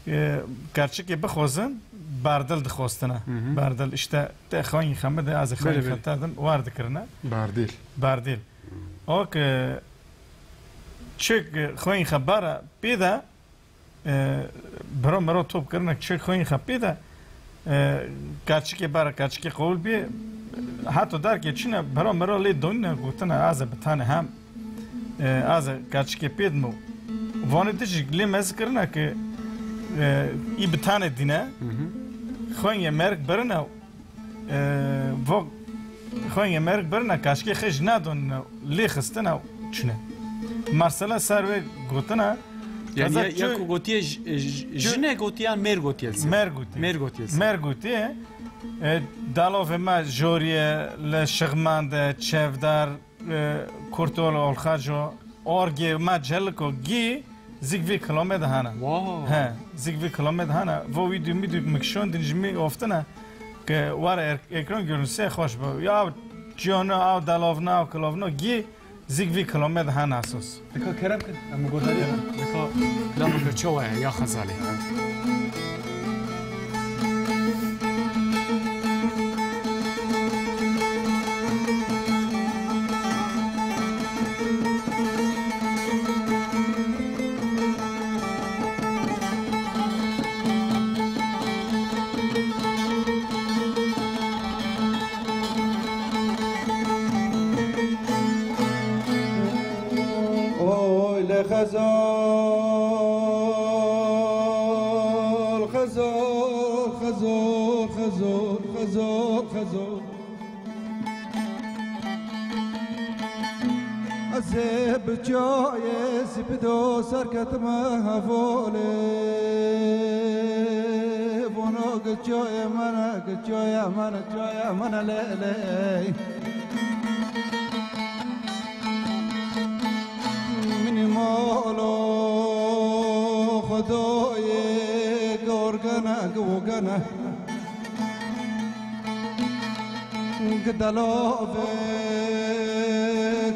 e, kerçikê bixwazin, berdil dixwastine. Hı hı. Berdil, işte, te xwayî xemide, ez ê Belê, xwayî belê. Xetadim, war dikirine. Berdil. Berdil. O ki, Çek, e, xweyên xwe bara pê de, e, biro miro top kirine, çek xweyên xwe pê de, e, kaçikê bara kaçikê qewil bê, heta derkê çine, biro miro lê donîne, gotine, "Aze bi tane hem, e, aze kaçikê pê dimo." Vanê dijî lê mez kirine ki, e, î bi tane dîne, xweyên merg birine, e, vo xweyên merg birine, kaçikê xwe jî nadonine, lê xistine, çine. Mesela ser wê gotine, Yani ya, ya ku gotiye j-, j-, jine gotiye yan mêr gotiye li ser? Mêr gotiye. Mêr gotiye li ser. Mêr gotiye. E, dalovê me Joriye, li Şixman de, Çevdar, e, Kurtol, Olxaco, Orgê me Celiko, Gî, zik vî kilomê de hene. Wow. He, zik vî kilomê de hene. Vo wî dû mi dû mikşon din ji mi oftine ke were er-, ekran görüntüsü hoş bu. Ya ciyonu, av dalovna, av kilovno, Gî, zik vî kilomê de hene asos. Dika kerem kin, em guhdarî kin. Dika kilameke çawa ye ya Xezalê? Oy le Xezal, Xezal, Xezal. Ez ê bi çayê zibido serketime hevalê. Vana gi çayê mene, gi çayê mene, çayê mene lê lê. Minî mala Xwedayê gorgene, gorgene. Gi delavê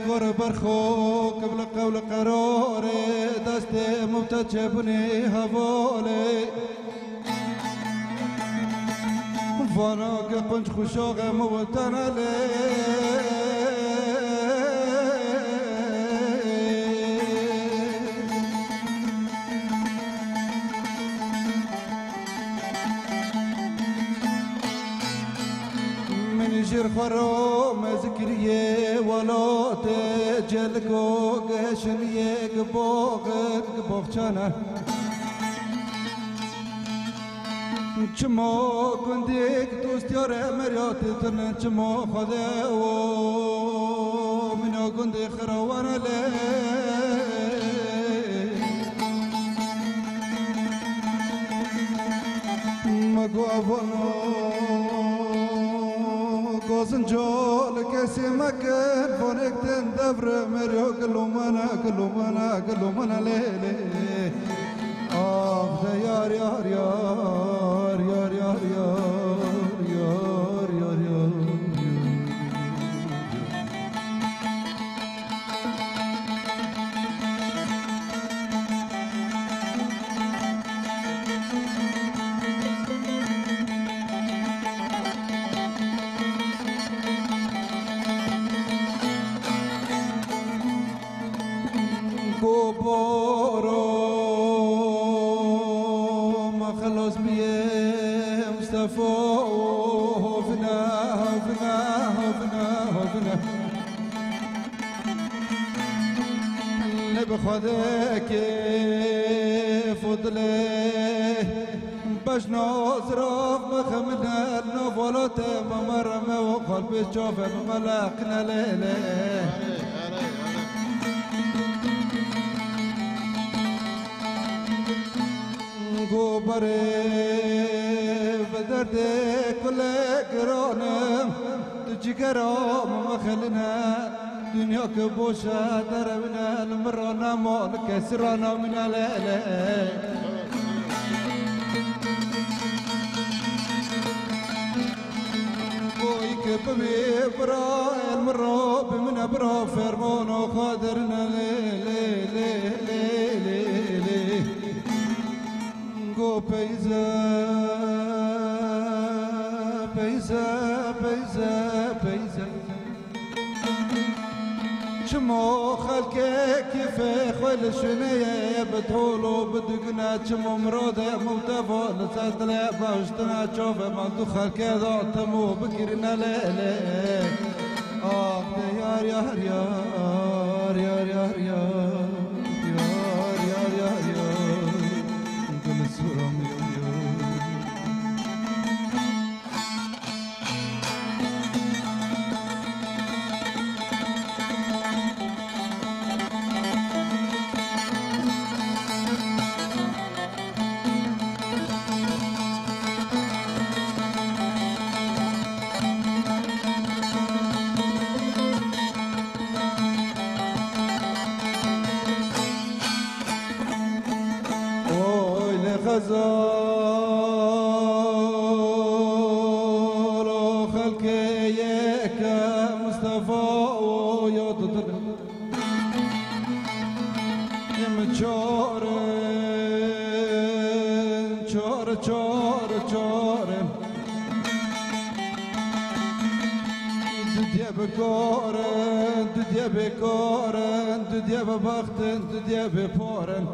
kor berxo, kibli qewli qerarê, destê mewte çebunê hevalê. Vana ke qunc xuşaxê min witene lê. Min jir xwe ro me zikiriyê welatê Celiko, geşiniyê gi boxin gi boxçane. Çima gundî dostiyarê Emeriyatê tune, çima Xwedê o mîna gundê xirawane lê. Me got evano gozinco li kesê mekin, vonek tên devre meriyo gilomana, gilomana, gilomana lê lê. Ax de yar, yar, yar. Go boro me xelas biyê Mustafa, hovine, hovine, hovine, hovine. Ne bi Xwedê kêf û dilê. Bejna zirav mexemine, li nav welatê me mereme û xalpê çavê me meleqine lê lê. Go berê bi derdê kulê giran e, tu cigera min mexeline. Dinya ke boş e, derewine, li min re nema, li kesî re namîne lê lê. Boyî ke bimî bira, el min re bimîne bira, fermano xwe derine lê lê lê lê lê lê. Go peyze, peyze, peyze, peyze. Çi Çimo xelkê kîfê xwe li şûnê ye, bi tol û bi dugine çimo mirode mûtevo li ser dilê baştina çove ma du xelkê da temo bikirine lê lê. Ah de yar yar yar yar yar yar yar yar yar yar Gul suram yar yar. Oy li xezal o xelkê yeke Mustafa o ya dudin. Em çar in, çar, çar, çar in. Dudye bi kar in, dudye bi kar in, dudye bi bext in, dudye bi par in.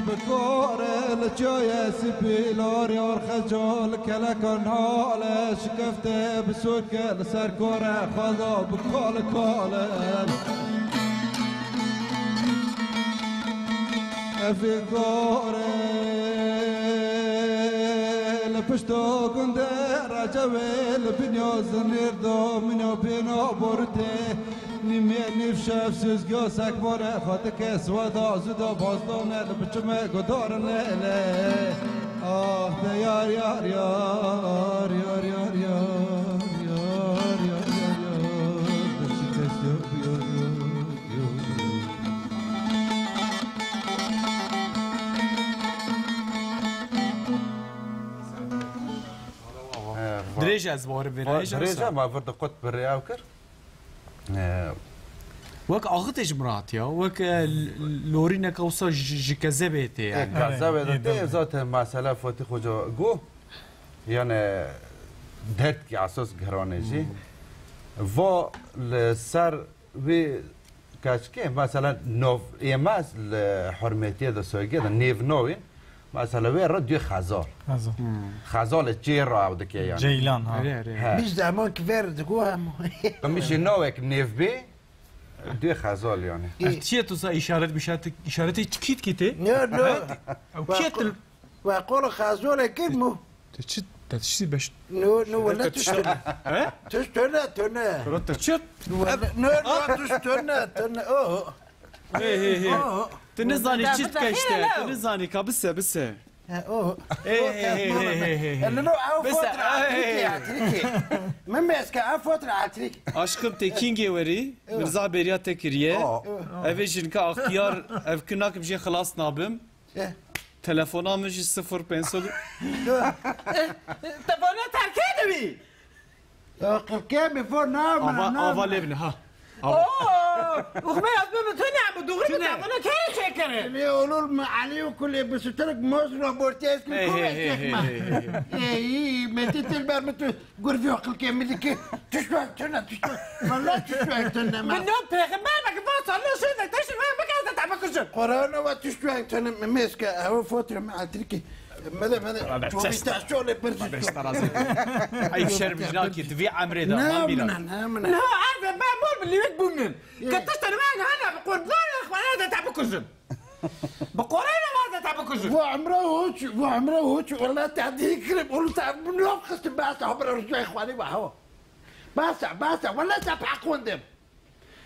Bi kar in li çayê sipî, li arê arxeca, li kelekan hale, şikefte bi soke, li ser kare xweda bi kal kal in. Evê kar in li pişta gundê Recewê, li binya zinêr da minya pêna borutê. Nîmê nîv şev, süzgiya sekbare xwe dike sweda, zû da bazdane li biçime gudarin lê lê. Ah de yar yar yar yar yar yar yar yar yar yar. De şikest yar yar yar yar. Dirêj ez barim vê nayê, Dirêj e, ma vir diqut bi rê ew kir. Ee, Wek axitê ji min re hatiya, wek, e, l-, lorîneka wisa ji, ji kezebê tê, e, yani. Kezebê de tê, zaten mesela Fatih Hoca got, yani derdkî esas giran e jî. Va li ser wê keçikê, mesela nav êmez li hurmetiyê de, soygê de nêv navên, mesela wê re duyê xezal. Xezal. Xezalê çê re ew dike yani. Ceylan, ha. Erê, erê. He. Biz zaman ki ver digo hem. Qimişê navek nêv bê, duyê xezal yani. Ev çi ye tu sa işaret bişaret, işaretê çi kît kîtê? No, no. Ew kî ye tu? Ve qol xezolê kir mu. Te çi, te çi beş? No, no, wele tişt tune. He? Tişt tune, tune. Kuro te çi? No, wele, no, no, tişt tune, tune. Oh. Hey, hey, hey. Oh. Tu nizanî çi dike işte. Tu nizanî ka bise, bise. He, oh. Hey, hey, hey, hey, hey, hey. Elino ew fotra atriki, atriki. Min meske ev fotra atrik. Aşkım te kingê werî, Mirza beriya te kiriye. Oh. Ev ê jinka axtiyar, ev ki nakim jê xilas nabim. Telefona min jî sifir pênc sed. Te vana terkê de wî. Ya, qilkê min for na min, Ava, na ava min. Lê bine, ha. Ava. Oo, uxme yazdı mı tüne mi? Doğru mu? Tüne. Bunu kere çekerim. Li olul mi Ali u kulê bi sutirk moz robortiyes mi? Hey, kuvvet hey, hey, çekme. Hey, hey, hey. Ey, Metin Tilber mi tu? Gurviyo qilkê min dike. Tişt wek tune, tişt wek. Vallahi tişt wek tune ma. Min no pêxember me ki va sallo şû de teşin wek bike ez de te bikujim. Qur'an ve tişt wek tune, meske ev fotre me atriki. Mede, mede. Çovî te şolê bir. Beş tarazı. Ay şerm jinakî tu vî emrê de. Ne, man bîra. Ne, ne, ne. Na, ez de ben mol bi lîwek bûmin. Ke tişt tune me hana bi qurban xwe ez de te bikujim. Bi qoreyna ma de te bikujin. Bu emre hoç, bu emre hoç, wala te dî kirib, ulu te bi nov xistim, basa, ha bira ricayê Xwedê ve, ha. Basa, basa, wala te peqondim.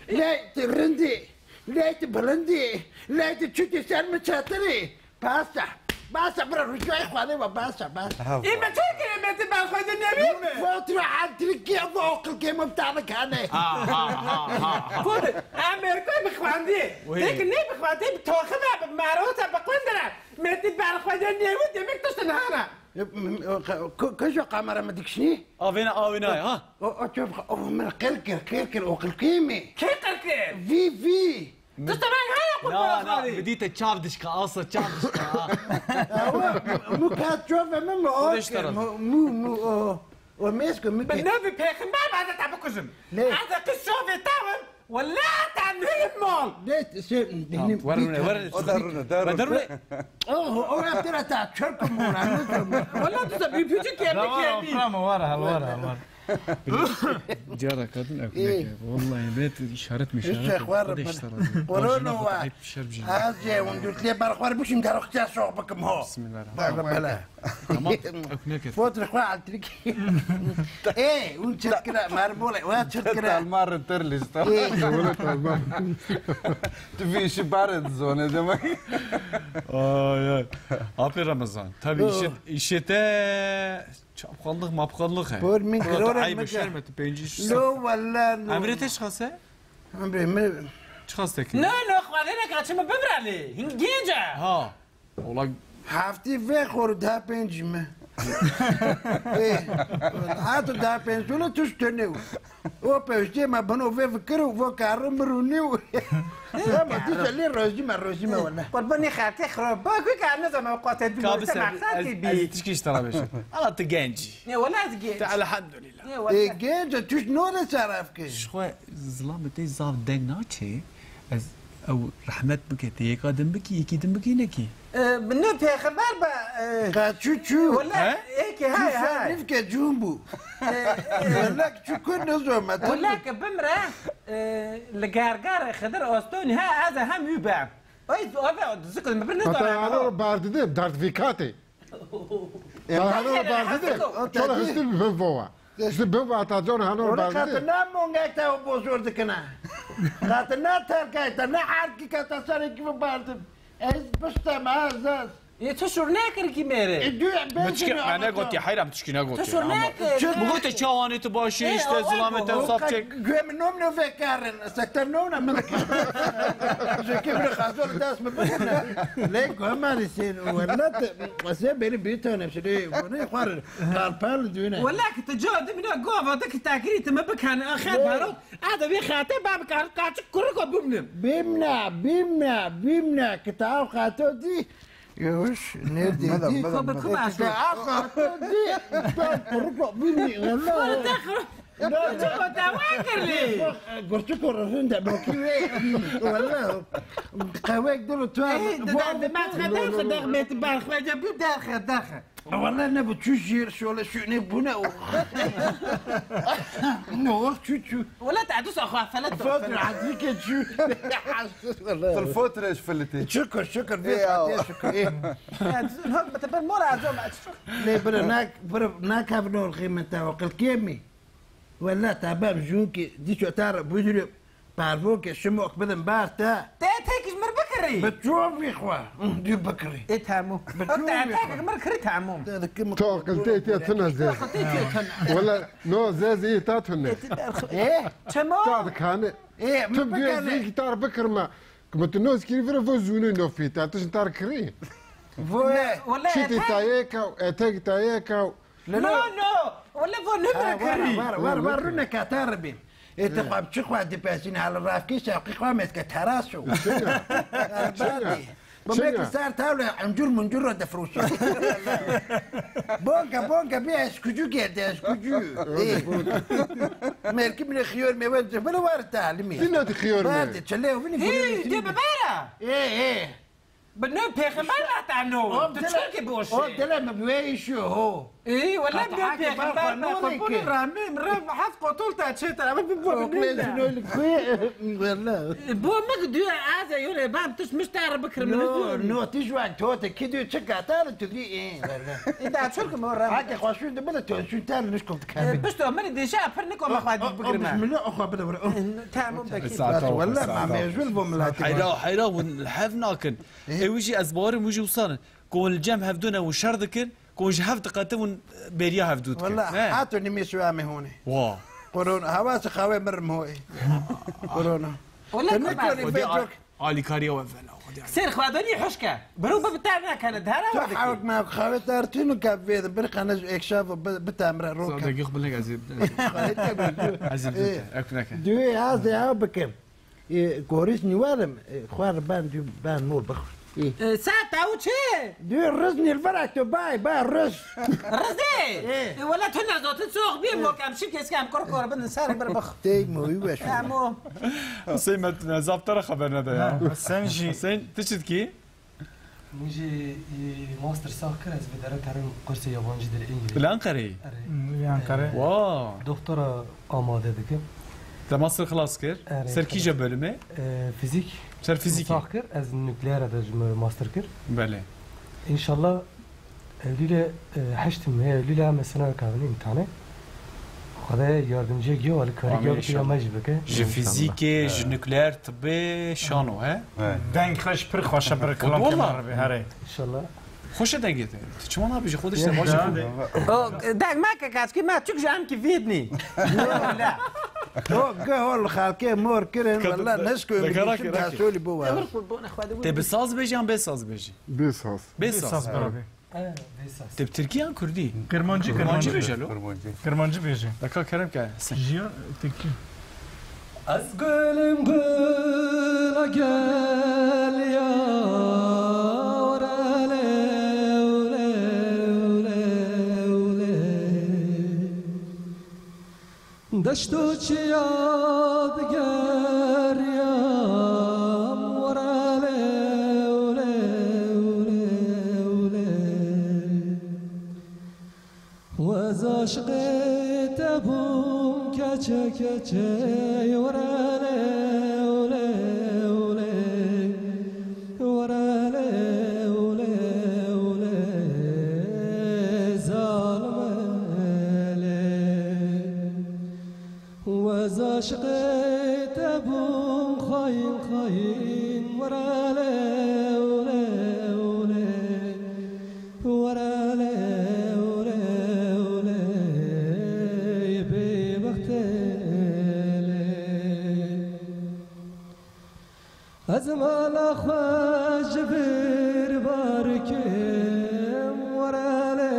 Lê tu rindî, lê tu bilindî, lê tu çûtî ser min çetirî. Basa, basa, bira ricayê Xwedê ve, basa, basa. Ê me çi kirê, me ti ber xwe de newî mi? Fotra etrikî, bu oqilkê min bi te dikane. Ha, ha, ha, ha, ha. Fotra, Amerîka bi xwendî. Wê. Tek ne bi xwendî, bi taxime, bi merota, bi qundire. Me ti ber xwe de newî, demek tişt niha ne. E, m-, m-, ke-, ke-, keja kamera me dikişînî? Avêne, avêne, ha? O, o, çöp, o, min qil kir, qil kir, o qil kir mi? Kê qil kir? Vî, vî. Tişt reng heye qurban xwedî. Na, na, bidî te çav dişka, asa çav dişka, ha. Ewa, mu kat çöp, mu, mu, o, mu, mu, o. O mêsko, mu. Bi navê pêxember, ez ê te bikujim. Lê. Ez ê qîz şovê te wim. Wele te neyim mal. Ne, şey, Tamam, benim ver bir rune, tane ver. O da rune, da Ver rune. rune. Oh, o yaptı da ta, çöküm ulan, ne diyorum? Wele tu da bir buçuk kemik Tamam, yemiş. tamam, var hal, var hal, var. Cara kadın Ee. öpmek ya. Vallahi bet işaret mi Hiç işaret. şey var Hadi mı? işte razı. Korona Bacına var. Ayıp bir şey bir şey. Az ya, on dört lira bar var, bu şimdi tarıkça soğuk bakım ho. Bismillahirrahmanirrahim. Bak, bak, bak. Tamam, öpmek et. Fotoğraf var, altrik. Ê, hûn çi dikine? Mermolê we çi dikine? Talmarê tir lîsta. Ê. Wele talmar. Tu vî işi barê dizone demek. Ay, ay. Apê Ramazan. Tabii Oh. işi, işi te çapkallık mapkallık he. Bor min Bor girore ayıp mı şer ka? mi tu pêncî Lo wele lo. Emrê te çiqas e? Emrê mi. Çiqas te ki? No, no, xwedê neke çi mi bibirelê. Hingêce. Ha. Ola Heftî vê xor daha pênc me. Ê, ha tu daha pênc sole tu ji tune. O pêştê me bino vê fikir û vo karim mirûnî û. Ama tu se lê rojî me, rojî me wele. Qurbanî xertê xirab. Ba ku kar ne zaman qate bi Ka bi se, maqsad ez, ki ez bi. tişkî ji te re bêjim. Ama tu genc î. Ne wele ez genc. Te elhamdülillah. Ne Ê wele. genc e, tu ji no de seref ki. Ji xwe zilamê te zaf deng naçe. Ez ew rehmet bike, te yeka din bikî, yekî din bikî nekî. E, min ne pêxember be, e, Ka çû çû. Wele, He? ê ki hay, Çû hay. Nivke cûn bû. E, e, Wele çû kur ne zor me. Wele ki bimre, e, li gerger Xidir Ostonî he, ez hem wî be. Oy, ove, zikir, min bir ne Hata zor. Hano bar dide, dert vî katê. Hano bar dide. Çola hestir bi vova. Ji bin ve heta can hano Onu bar dide. Katına mongek te bozor dikine. Katına terkay te ne erkî kata serê ki bardim. Ez piştem ez ez. Yê tu şûr nekir kî mêrê? E, du, ben Min çikî me negotiye, heyra min tişkî negotiye. Tu şûr nekir. Min gote çawanê tu başî, Ê, işte, awa zilamê te go. saf çek. Guê min nom ne vekarin. Sekter nom ne min. Jekê min xazor dest mi bikine. Lê guê me rîsên, wele te, wese beni bir tane şey, bunu xwar, kalpal düğüne. Wele ki tu ca dimine gova de ki takiri tu mi bikane, axir baro. Ada bir xate ba bikar, kaçı kuru ko bimnim. Bimna, bimna, bimna, ki ta xato di. Yavaş, neredeydi? Mada, mada, Kobe mada. Kumaş. Te axa, te di, te kuruka bini, Wala. Wala te xro. Gurçuko te wan kirli. Gurçuko rinde boki ve. Wala. Qewek duru tu. Ey, de, de, de, met xeder xeder met bar xwece bu derxe, derxe. Wala ne bu çu jir şöyle şu ne bu ne o. Ne o çu çu. Wala te du saxwa felet. Fotur adike çu. Fil fotur eş filiti. Şükür, şükür, Ey, bir Allah. Fatiha şükür. Ey. Ya, hak mete ben mora azam açık. Ne, bire nak, bire nak, have no qîmete o qil kemi. Wela, tabem jûn ki, dîço tar bûdûrê parvokê şimok bidin bar te. Te tek ji mir bikirî. Bi çavî xwe. Dû bikirî. Ê, tamam. Bi O te çavî tek xwe. Ji mir kirî, tamam. Te dikim To qiltê tê tune zêz. Qiltê tê tune. Wela, no zêz î ta tune. Ê? Çemo? Ta dikane. Ê, Tu min duyê bikane. Zî gitar bikirme. Kuma tu noz kirî vire vo zûnê nofî ta. Tu jin tar kirî. Vo e. Wela Çîtî ete- tayê kaw, etek tayê kaw. No, no. Wele vo ne Ha, bira wara, kirî. Wara, wara, wara, rûne katar bî. Ê, te xwe bi çi xwe dipesîne, hali ravkî şewqî xwe mêske teraso. Çinya? Erbadî. Çinya? Bu Çinya? Mêk ser tavle encur muncur ro difroşe. Bonke, bonke, bî ez kucû kerde, ez kucû. Ê. Merkî min xiyor me wen, bile war talimî. Dîna di xiyor me. Berde, çile, vini Hey, gurê te bibera. Ê, ê. Bi ne pêxember nehta no. O Tu dile, çirkî boş o e. Dile mi bi wê işi ho. Ê, wele Hata ne hake pêxember bar ne xwe qurbanî nolike. Ramê, mi rev heft qotol ta çê ta, ama bi bo Oklê ne. Zinolî kuye. Wele. Bo mi ki diyor, az e, yole, bam, tu miş ta re bikirim, No, no. No, tu ji wan tote, ki diyor, çi katar tu ki, ê, wele. Ê, da çirkî mi rev. Hake xwe şûn de bile to, şûn ter niş kop dikeme. Ê, pişt o, min dêşe, pir niko, me xwe dik bikirime. Bismillah, o xwe bile vire. Ê, tamam, peki. Saat Wele, oldu, ma saat mecbur oldu. Bo milatî. Heyra, heyra, hûn li hev nakin. Ê? Ê wî jî ez bawerim wî jî wisa ne. Ku hûn li cem hevdû ne hûn şer dikin, ku hûn ji hev diqetin hûn bêriya hevdû dikin. Wala, Ne? Hato nimê şiwa me hûnê. Wa. Korona, hawasê xawê mir moyê. Korona. Wala Te kurban. Nikarî Xwedê vê al-, çok. Alîkariya we vela, Xwedê alî. Ser xwedonî huşke. Biro bi bitar nakene, dara Tu we dike. Hawk me xawê tar tînu ke vê de bir xane ji ekşaf bi, bi tamre roke. Sadegî xwe bilek ez ê, ez ê. Xwedê te bi. Ez ê, Ê. Ek neke. Duê az ya bikim. Ê, gorîs nîwarim, ê, xwar ben dû ben mor bixwin. Î. E, saet ew çi? Dû riz nîlverek tu bay, bay riz. Rizê? Ê. E, wele tu nezotin soğuk bir mokem şi kes kem kor kor bin ser bir bix. Tey moyî weş. Emo. Hüseyin, me zaptara xeber nede ya. Ha, sen jî. Hüseyin, tu çi dikî? Min jî, e, master sax kir, ez vê dere terim kursê yabancî dil, îngilîzî. Li Enqereyê? Erê. Hmm, li Enqereyê. E, Wa. Doktora amade dikim. Te master xilas kir? Erê, Ser kîje xilas. Bölümê? E, fizîk. Ser fizîkê? Sax kir, ez nukleere de ji me master kir. Belê. Înşallah Eylûlê, e, heşt im heye, Eylûlê em ê sena kavinî îmtihanê. Xwedê yardimciyek yo, alîkarî Amîn ya bike, ya inşallah. Me jî bike. Ji İnşallah. Fizîkê, ji Evet. Nukleer tibbê, şano, he? Evet. Deng xweş, pir xweş e, pir kilam Wallah. Kemer be, herê. İnşallah. Xweş e dengê te. Tu çima nabêjî? Xwe dişte baş e. O, deng me ke kaçkî me çuk ji em ki vîdnî. O, ge hol xelkê mor kirin, Kat-, walla de-, neşko de-, min kara, kara, kara. Solî bo wa. Tê bi saz bêjî yan bê saz bêjî? Bê saz. Bê saz. Bê saz, bravo. Te bi tirkî yan kurdî? Kirmancî, Kirmancî kirmancî. Bêje lo. Kirmancî. Kirmancî bêje. Deka kerem ke. Jiyan tirkî. Ez gulim gula gel ya, were le, were, were, were. Deşt û çiya digeriyam, were lê, were, were, were. Wez aşiqê te bûm, keçe, keçe, were lê, were, were. Were lê, were, were, zalime lê. Wez aşiqê te bûm, xayîn, xayîn. Were lê, were, were, were lê, were, were, bêbextê lê. Ez mala xwe ji vir bar kim, were lê,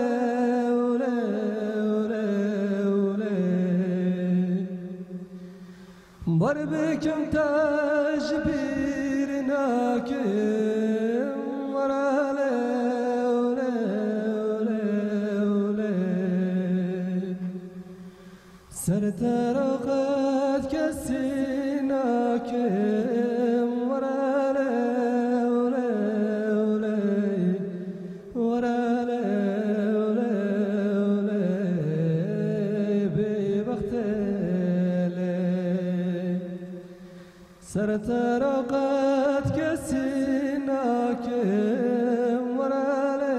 were, were, were. Bar bikim te ji bîr nakim, were lê, were, were, were. Ser te re qet kesî nakim, were lê, were, were, were lê, were, were, were, bêbextê lê. Ser te re qet kesî nakim, were lê,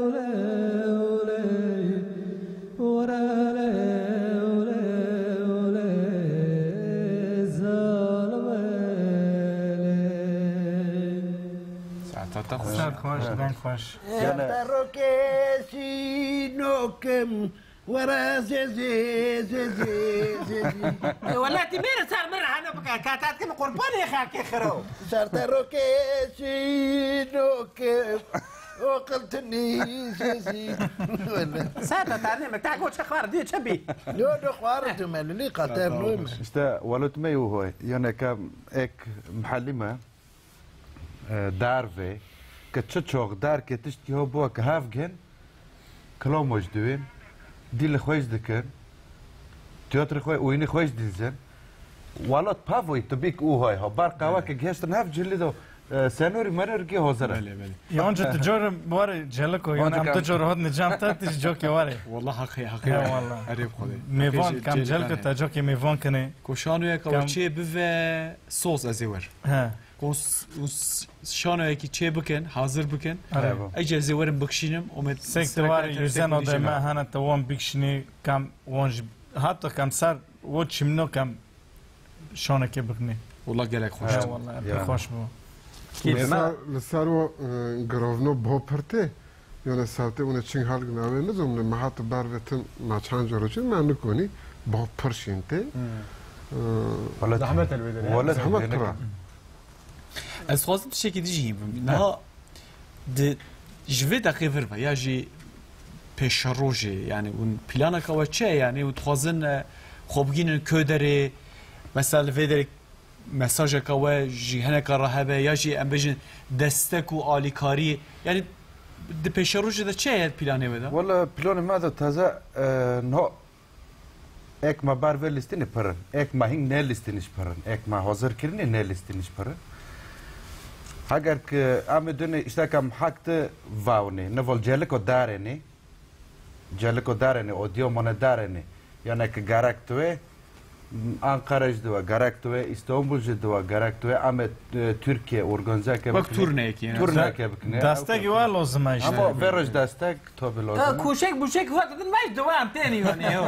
were, were, were lê, were, were, were, zalime lê. Saeta te xweş. Saet xweş, deng xweş. Ser te re kesî nakim, Were zê, zê, zê, zê, zê, zê. E, wela ti mêre ser min re hene bike, ka te dikim qurbanê xelkê xiro. Ser te rokê şîno ke, o qiltinî zê, zê. Wele. Ser te tane me, ta go çi xwar diye çi bî? Yo, do xwar tu me, lili qater no me. İşte, welo tu me yo hoy. Yani ka ek mehallî me. E, dervê, ke çi çox derkê tiştkî ho bû ke hev gin, kilomoj diwên, dîlê xwe jî dikin, tiyatrê xwe, oyunê xwe jî dîlzin. Welat pavoyî tibîk û hay ha. Bar qewa ke gihiştin hev cilî do, e, senorî meror gê hazir e. Belê, belê. Ya onca tu cor ware celiko, yani Onca em tu kam- cor hot nicam te, tu jî cokê ware. Wallah haqê, haqê. Ya wallah. Erê xwedê. Mêvan, Haqê kam jê-, celiko jê-, te cokê mêvan kine. Koşanoya ka Kam- çê bive soz ez ê wer. He. Kos, us, şanoyekî çê bikin, hazir bikin. Are. Ece ez ê werim bikşînim, û me Sek sireka tiwar internet yüzen û odeme dîjî me. Hene te won bikşînî, kam won jî, hatta kam ser wo çimno kam şaneke biknî. Wala gelek xweş. He, wala, pir xweş bû. Li ser, li ser wo, e, girovno bo pirtê. Yone sewtê ûne çing helg navê nizom ne mehat ber ve tim ma çand coro çin ma nikonî ba pir şîn tê. Hmm. Ee, Welat Zehmet elbette. Welat Zehmet zehmet. Pira. Ez xwazim tiştekî dijî bim. Niha di ji vê deqê vir ve ya jî pêşerojê, yani hûn planeka we çi ye, yani hûn dixwazin, e, xwe bigînin kö derê, mesela li vê derê mesajeka we ji hineka re hebe ya jî em bêjin destek û alîkarî, yanî di pêşerojê de çi heye planê we de? Wala planê me de taze, e, no, ek me bar vê lîstinê pir in. Ek me hîn ne lîstinî jî pir in. Ek me hazir kirinê ne lîstinî jî pir in. Heger ki em ê dunê îşteka mihak di vawnê, nival celiko darênê, celiko darênê, odîo mane darênê. Yanî ki gerek tu wê Anqara jî diwe, gerek tu wê Îstanbul jî diwe, gerek tu wê em ê, e, Tirkiye organîzeke Wek bikine. Turneyekî, yani. Turneyeke bikine. Destek wa lazim e işte. Ama vê roj destek tabi lazim. Koşek buşek wa dedin, me işte wa em têni yani, yo.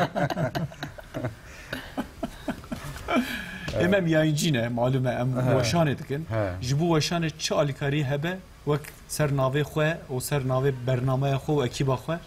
Em, em yayıncı ne, malum e, em He. weşanê dikin. He. Ji bo weşanê çi alîkarî hebe, wek ser navê xwe û ser navê bernameya xwe û ekîba xwe,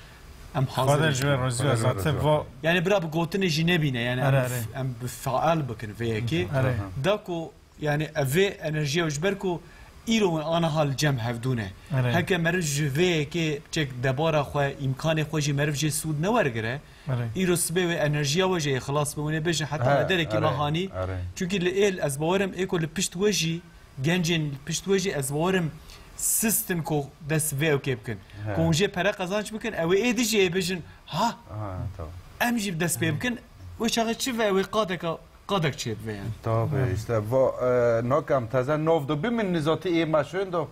em hazir Xwedê in. Ji wê razî be, Xwedê ji wê zaten razî be. Vo- Yani bira bi gotinê jî nebîne, yani Erê, em, erê. Em bi faal bikin vê yekê. Erê. Da ku, yani ev vê enerjiya ji ber ku îro min aniha li cem hevdû ne. Erê. Heke meriv ji vê yekê çek debara xwe, îmkanê xwe jî meriv jê sûd newergire, Erê. Îro sibê wê enerjiya we jê xilas be, hûn ê bêjin heta He, me derekî me erê, hanî. Erê. Çünkü li êl ez bawerim ê ku li pişt we jî gencên pişt we jî ez bawerim sistin ku dest vê ewkê bikin. He. Ku hûn jê pere qezanç bikin, ew ê êdî jî ê bêjin, ha, Ha, tamam. Em jî bi dest pê bikin, wê çaxê çi ve ew ê qadeka, qadek çê bive yani. Tabii, işte, va, e, nakam teze nov do bimin nizati ê me şundo,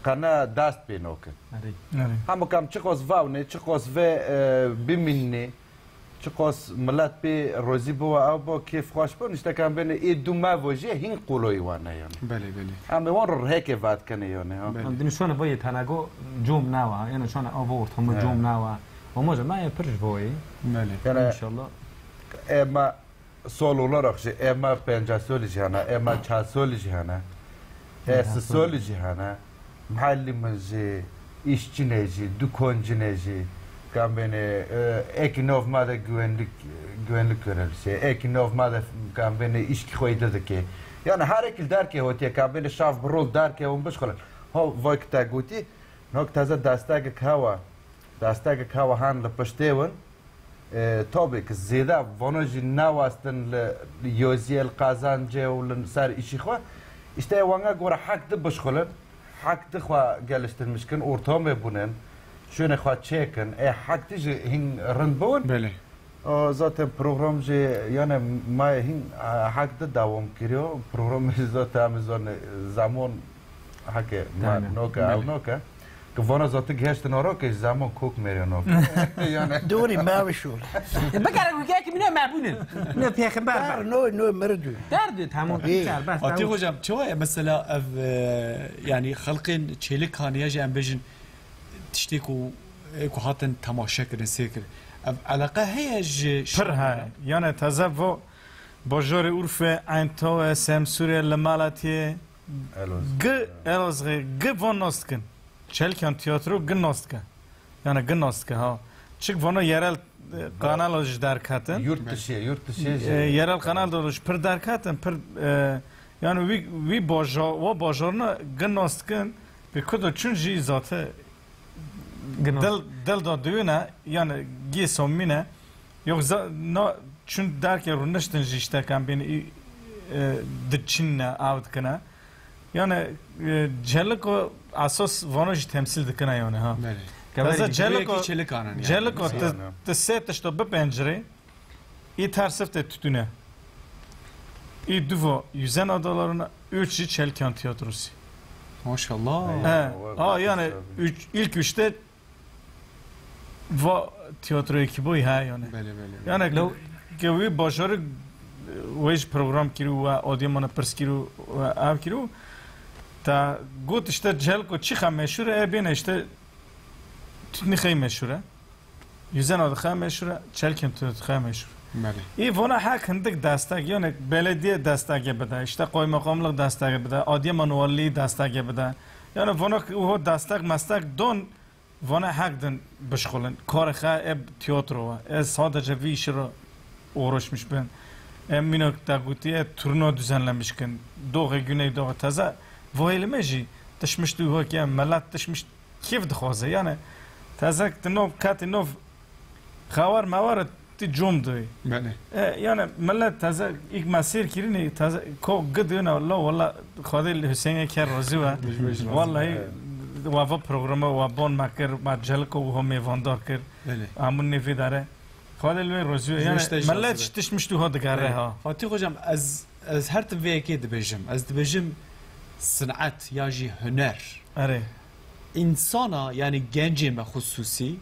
qana dest pê nokin. Erê. Erê. Hemû kam çiqas vawnê, çiqas ve, e, biminê, Çiqas milet pê rozî biwa, ew bo kêf xweş bin, îşte kan bêne ê du mevo jê hîn qoloyî wan e yani. Belê, belê. Em ê wan rihekê vedkene yani, ha. Belê. Em din şone bo yê tenago com nawa, yani şone avo ortamı He. com nawa. Ama hocam, ben yapır ji bo yê. Belê. Yani, İnşallah. Ema sol olarak jî, ema penca solî jî hene, ema çar solî jî hene. He, He, si sol. solî jî hene. Muallimên jî, îşçinê jî, dukoncînê jî, kan bêne, e, ekî nov ma de güvenlik, güvenlik görevlisi, ekî nov ma de, kan bêne, îşkî xwe îde dike. Yani her ekî li derkê hotiye, kan bêne, şav bi rol derkevin bişxulin. Ha, vay ki te gotî, nok teze destegek hewa, destegek hewa han li piştê win. E, tabii ki zêde vano jî newestin li, li yoziyê, li qezencê û li ser îşî xwe. Îşte wanga gore hek di bişxulin, hek di xwe geliştirmiş kin, ortamê bûnin, şûnê xwe çêkin. E, hek di jî hîn rind bûn. Belê. O, zaten program jî, yani, ma hîn, e, hek di dewam kiriyo. Program jî zaten em zane zaman heke ma Tamam. noke, ew Belê. noke. Ki vana zaten gihiştin ara ki zaman kok meriyo noke. Yani. Doğru, ma ve şol. Bikere ku kek mine mebûne. Ne pêxember Dar, ber. no, no, merdû. Derdi tamam. Ê. Çar, bas, Atî tamam. hocam, çawa ye mesela ev, e, yani xelqên Çêlikanê ya jî em bêjin tiştê ku, ê ku hatin temaşe kirin, sêr kirin. Ev eleqe heye ji Pir he. Yani teze vo bajarê Urfe, Eyntawe, Semsûre, li Malatiyê, Elazığ. Gi Elazığê, gi van nas dikin. Çelkan tiyatro gi nas dike. Yani gi nas dike ha. Çik vano yerel, e, kanala ji derketin. Yurt dışı, yurt dışı E, şey. yerel kanal da ji pir derketin, pir, e, yani wî, wî baja-, wa bajarna gi nas dikin, bi kudo çun jî zate Gi nas. dil, dil da düğüne, yani gi somine. Yok za-, na, çun derke rûniştin jî işte kan bêne, e, diçinne, av dikine. Yani, e, Celiko esas vano jî temsîl dikine yani ha. Belê. Keveri Mesela Celiko, Celiko, Çelikanan yani. Celiko, Mesela. ti, ti sê tişto bipencirê, î tersif te tutune. Î duvo yüzen odalarına, üç jî Çelkan tiyatrosu. Maşallah. He, Eyvallah, ha yani, tabii. üç, ilk üçte va tiyatroyekî boy ha yani. Belê, belê, belê. Yani Lo- ke wî başarı, e, wê ji program kiriw we, Adıyaman'a pirs kiriw we, ev kiriw. Ta got işte Celko çiqa meşhur e, bêne işte tutni xey meşhur e. Yüzen adı xey meşhur e, Çelkin tu xey meşhur. Belê. Î vona hek hindik destek, yani belediye destek bide, işte kaymakamlık destek bide, Adıyaman valiliği destek bide. Yani vona ki uho destek mestek don Vana heq din bişxulin. Karê xe ê tiyatro e. Ê sadece vî işi re uğraşmış bin. Ê mînak te gotî ê turnuva düzenlemiş kin. Doğu Güney Doğu teze. Vahêlî me jî tişmiş tu hoke, millet tişmiş kêf dixwaze. Yani teze ti nov, keti nov xewar mewar Comdûyê. Belê. E, yani millet taze ilk mesir kirinî taze ko gidiyona la wala Xwedê li Hüseyin'e ke razî we. Wallahî wa va programa wa bon me kir, ma celiko ho mêvandar kir. Belê. Amun nêvî dare. Xwedê li wê razî we. Yani millet ji tişt mişt û ho digere ha. Fatih Hocam, ez, ez her tim vê yekê dibêjim. Ez dibêjim sin'et ya jî huner. Erê. Însana, yani gencê me xusûsî,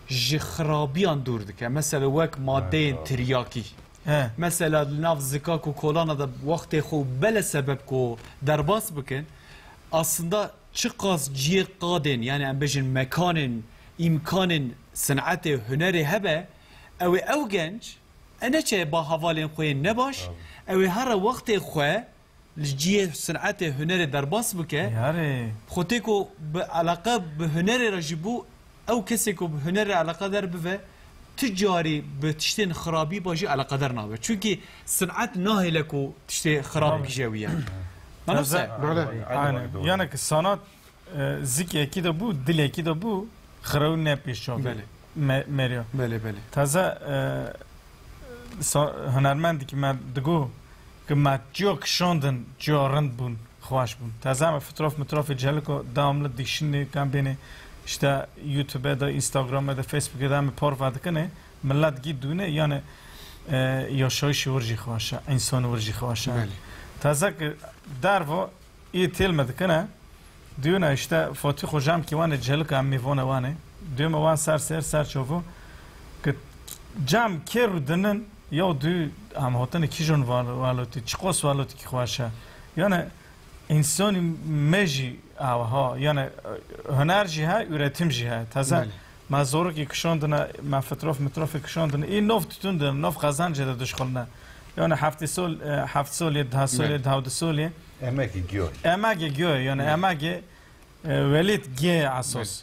ji xirabiyan dûr dike. Mesela wek madeyên tiryakî. He. Mesela li nav zikak û kolana de wextê xwe bele sebeb ku derbas bikin, aslında çiqas cihê qadên, yani em bêjin mekanên, îmkanên sin'etê, hunerê hebe, ew ê ew genc, e neçe ba hevalên xwe yên nebaş, ew ê here wextê xwe li cihê sin'etê hunerê derbas bike, Yarê. xwe tê ku bi eleqe bi hunerê re jî bû, ew kesê ku bi hunerê eleqedar bibe, tu carî bi tiştên xirabî ba jî eleqedar nabe. Çunkî sin'et nahêle ku tiştê xirab Tamam. gije wî ye. Manof Taze- se? Bale. Aynen. Yani ki sanat e, zikekî de bû, dilekî de bû, xirewî ne pêş çavê Belê. me-, meriya. Belê, belê. Taze, e, sa-, hunermendekî me digo ki me ciya kişandin, ciya rind bûn, xweş bûn. Taze me fitrof mitrofê celiko devamlı dikşinê kan bêne, işte YouTube de, Instagram de, Facebook de me por vedikine, millet gî dûne, yani, e, yaşayışê wir jî xweş e, însan wir jî xweş e. Belê. Taze ki dervo Ê têl me dikine. Diyuna işte Fatih Hocam ki wane celika em mêvane wane. Diyuma wan ser ser ser çovu. Ki cam kê rûdinin ya du em hatine kîjon wal-, walotî, çiqos walotî ki xweş e. Yani insanî me jî ew ha. Yani huner jî he, üretim jî he. Taze Belê. Me zorokê kişandine, me fitrof mitrofê kişandine. Ê nov tutundin, nov qezencê de dişxulne. Yani heftê sol, e, heft solê, deh solê, Belê. deh du solê. Emekê giyo. Emekê giyo, yani Belê. emekê, e, welêt gê esas.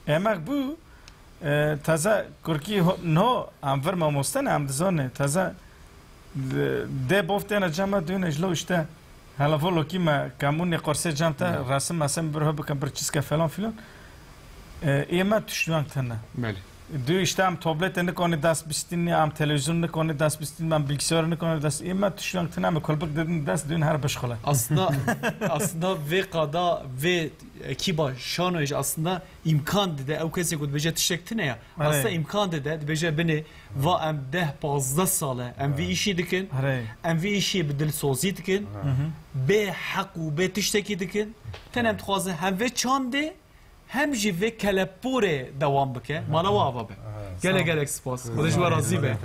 Belê. Emek bû, e, taze kurkî ho-, no, em vir mamoste ne, em dizane, taze Dê bof têne cem me dûne ji lo işte. Hela vo lokî me kamûnê qorsê cem te Ya. resim mesim bir ho bikin bir çiske falan filan. E, ê me tiştweng tine. Belê. Dû işte em tabletê nikonê dest bistînî, em televîzyon nikonê dest bistînî, em bilgisayar nikonê dest. Ê me tiştweng tine, me kulbik dedin dest dûn her bişxule. Aslında, aslında vê qada, vê ekiba şanoyê jî aslında îmkan dide ew kesê ku dibêje tiştek tine ya. Erê. Aslında îmkan dide, dibêje binê, va em deh pazdeh sal e, em vî Erê. îşî dikin, Erê. em vî îşî bi dilsozî dikin, Hı hı. bê heq û bê tiştekî dikin. Tenê em dixwazin hem vê çandê, hem jî vê keleporê dewam bike. Mala we ava be. Erê. Gelek Sağ ol. gelek spas. Xwedê ji we razî be. Erê.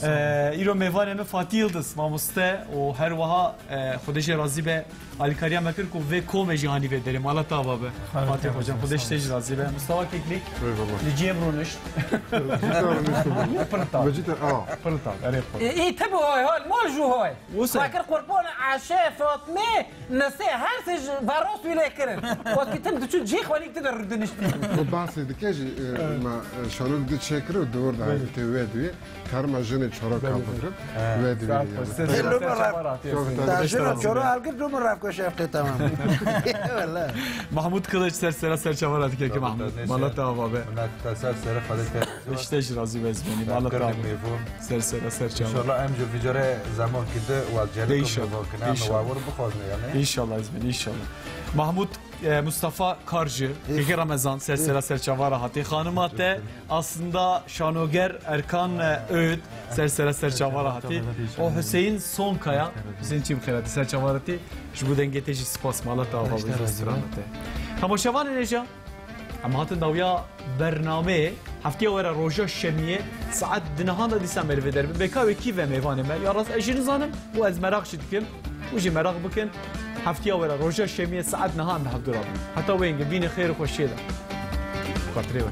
Ee, îro mêvanê min Fatî Yildiz, mamoste û her wiha, e, Xwedê jê razî be. Alîkariya me kir ku vê komê jî hanî vê derê. Mala te ava be. Fatih Hocam, Xwedê ji te jî razî be. Mustafa Keklik, Eyvallah. li cihê rûnişt. Pir tal. Vecî te, a. Pir tal, erê xwe. E, î te bi hay hal, mal jû hay. Wisa. Xwe kir qurban Eşe, Fatmê, Nisê, her sê ji veros wî lê kirin. Wekî tim diçû cihê xwe lîk tu de rûdiniştî. Ku bahsê dike jî, e, ma, e, şanok di çêkir û di wir de Belê. tê wê duyê. Karma jinê çoro Belê. kapo kirin. He. Wê duyê. Saat yani. xwe, ser Luma ser raf. çavar hatî Çok esnî. güzel. Tajino çoro algir luma raf ko şefqê tamam. Wala. Mahmut Kılıç ser sera ser çavar hatî kekî Mahmut. Mala te ava be. Mala te ser sera xalete. Îşte ji razî be zmenî. Mala te ava. Ser sera ser çavar. İnşallah em ji vîcare zaman kide wal celik Değişallah. Wawur bixwazne yani. İnşallah zmenî, inşallah. Mahmut, e, Mustafa Karcı, Kekî Ramazan, ser sera ser çavara hatî. Xanima te aslında şanoger Erkan, e, Öğüt, ser sera ser çavara hatî. O Hüseyin Sonkaya, Hüseyin Çimxeratî, ser çavara hatî. Ji bo dengê te jî spas mala te ava bi restorana te. Temaşevanê rêja, em hatin dawiya bernameyê. Heftiya were roja şemiyê saet di nehan de dîsa me li vê derê be. Bêka wê kî ve mêvanê me? Ya rast ez jî nizanim û ez meraq jî dikim. Û jî meraq bikin. Heftiya were roja şemiyê saet nehan de hevdû rabin. Heta wê yekê bîne xêr û xweşiyê de. Xatirê we.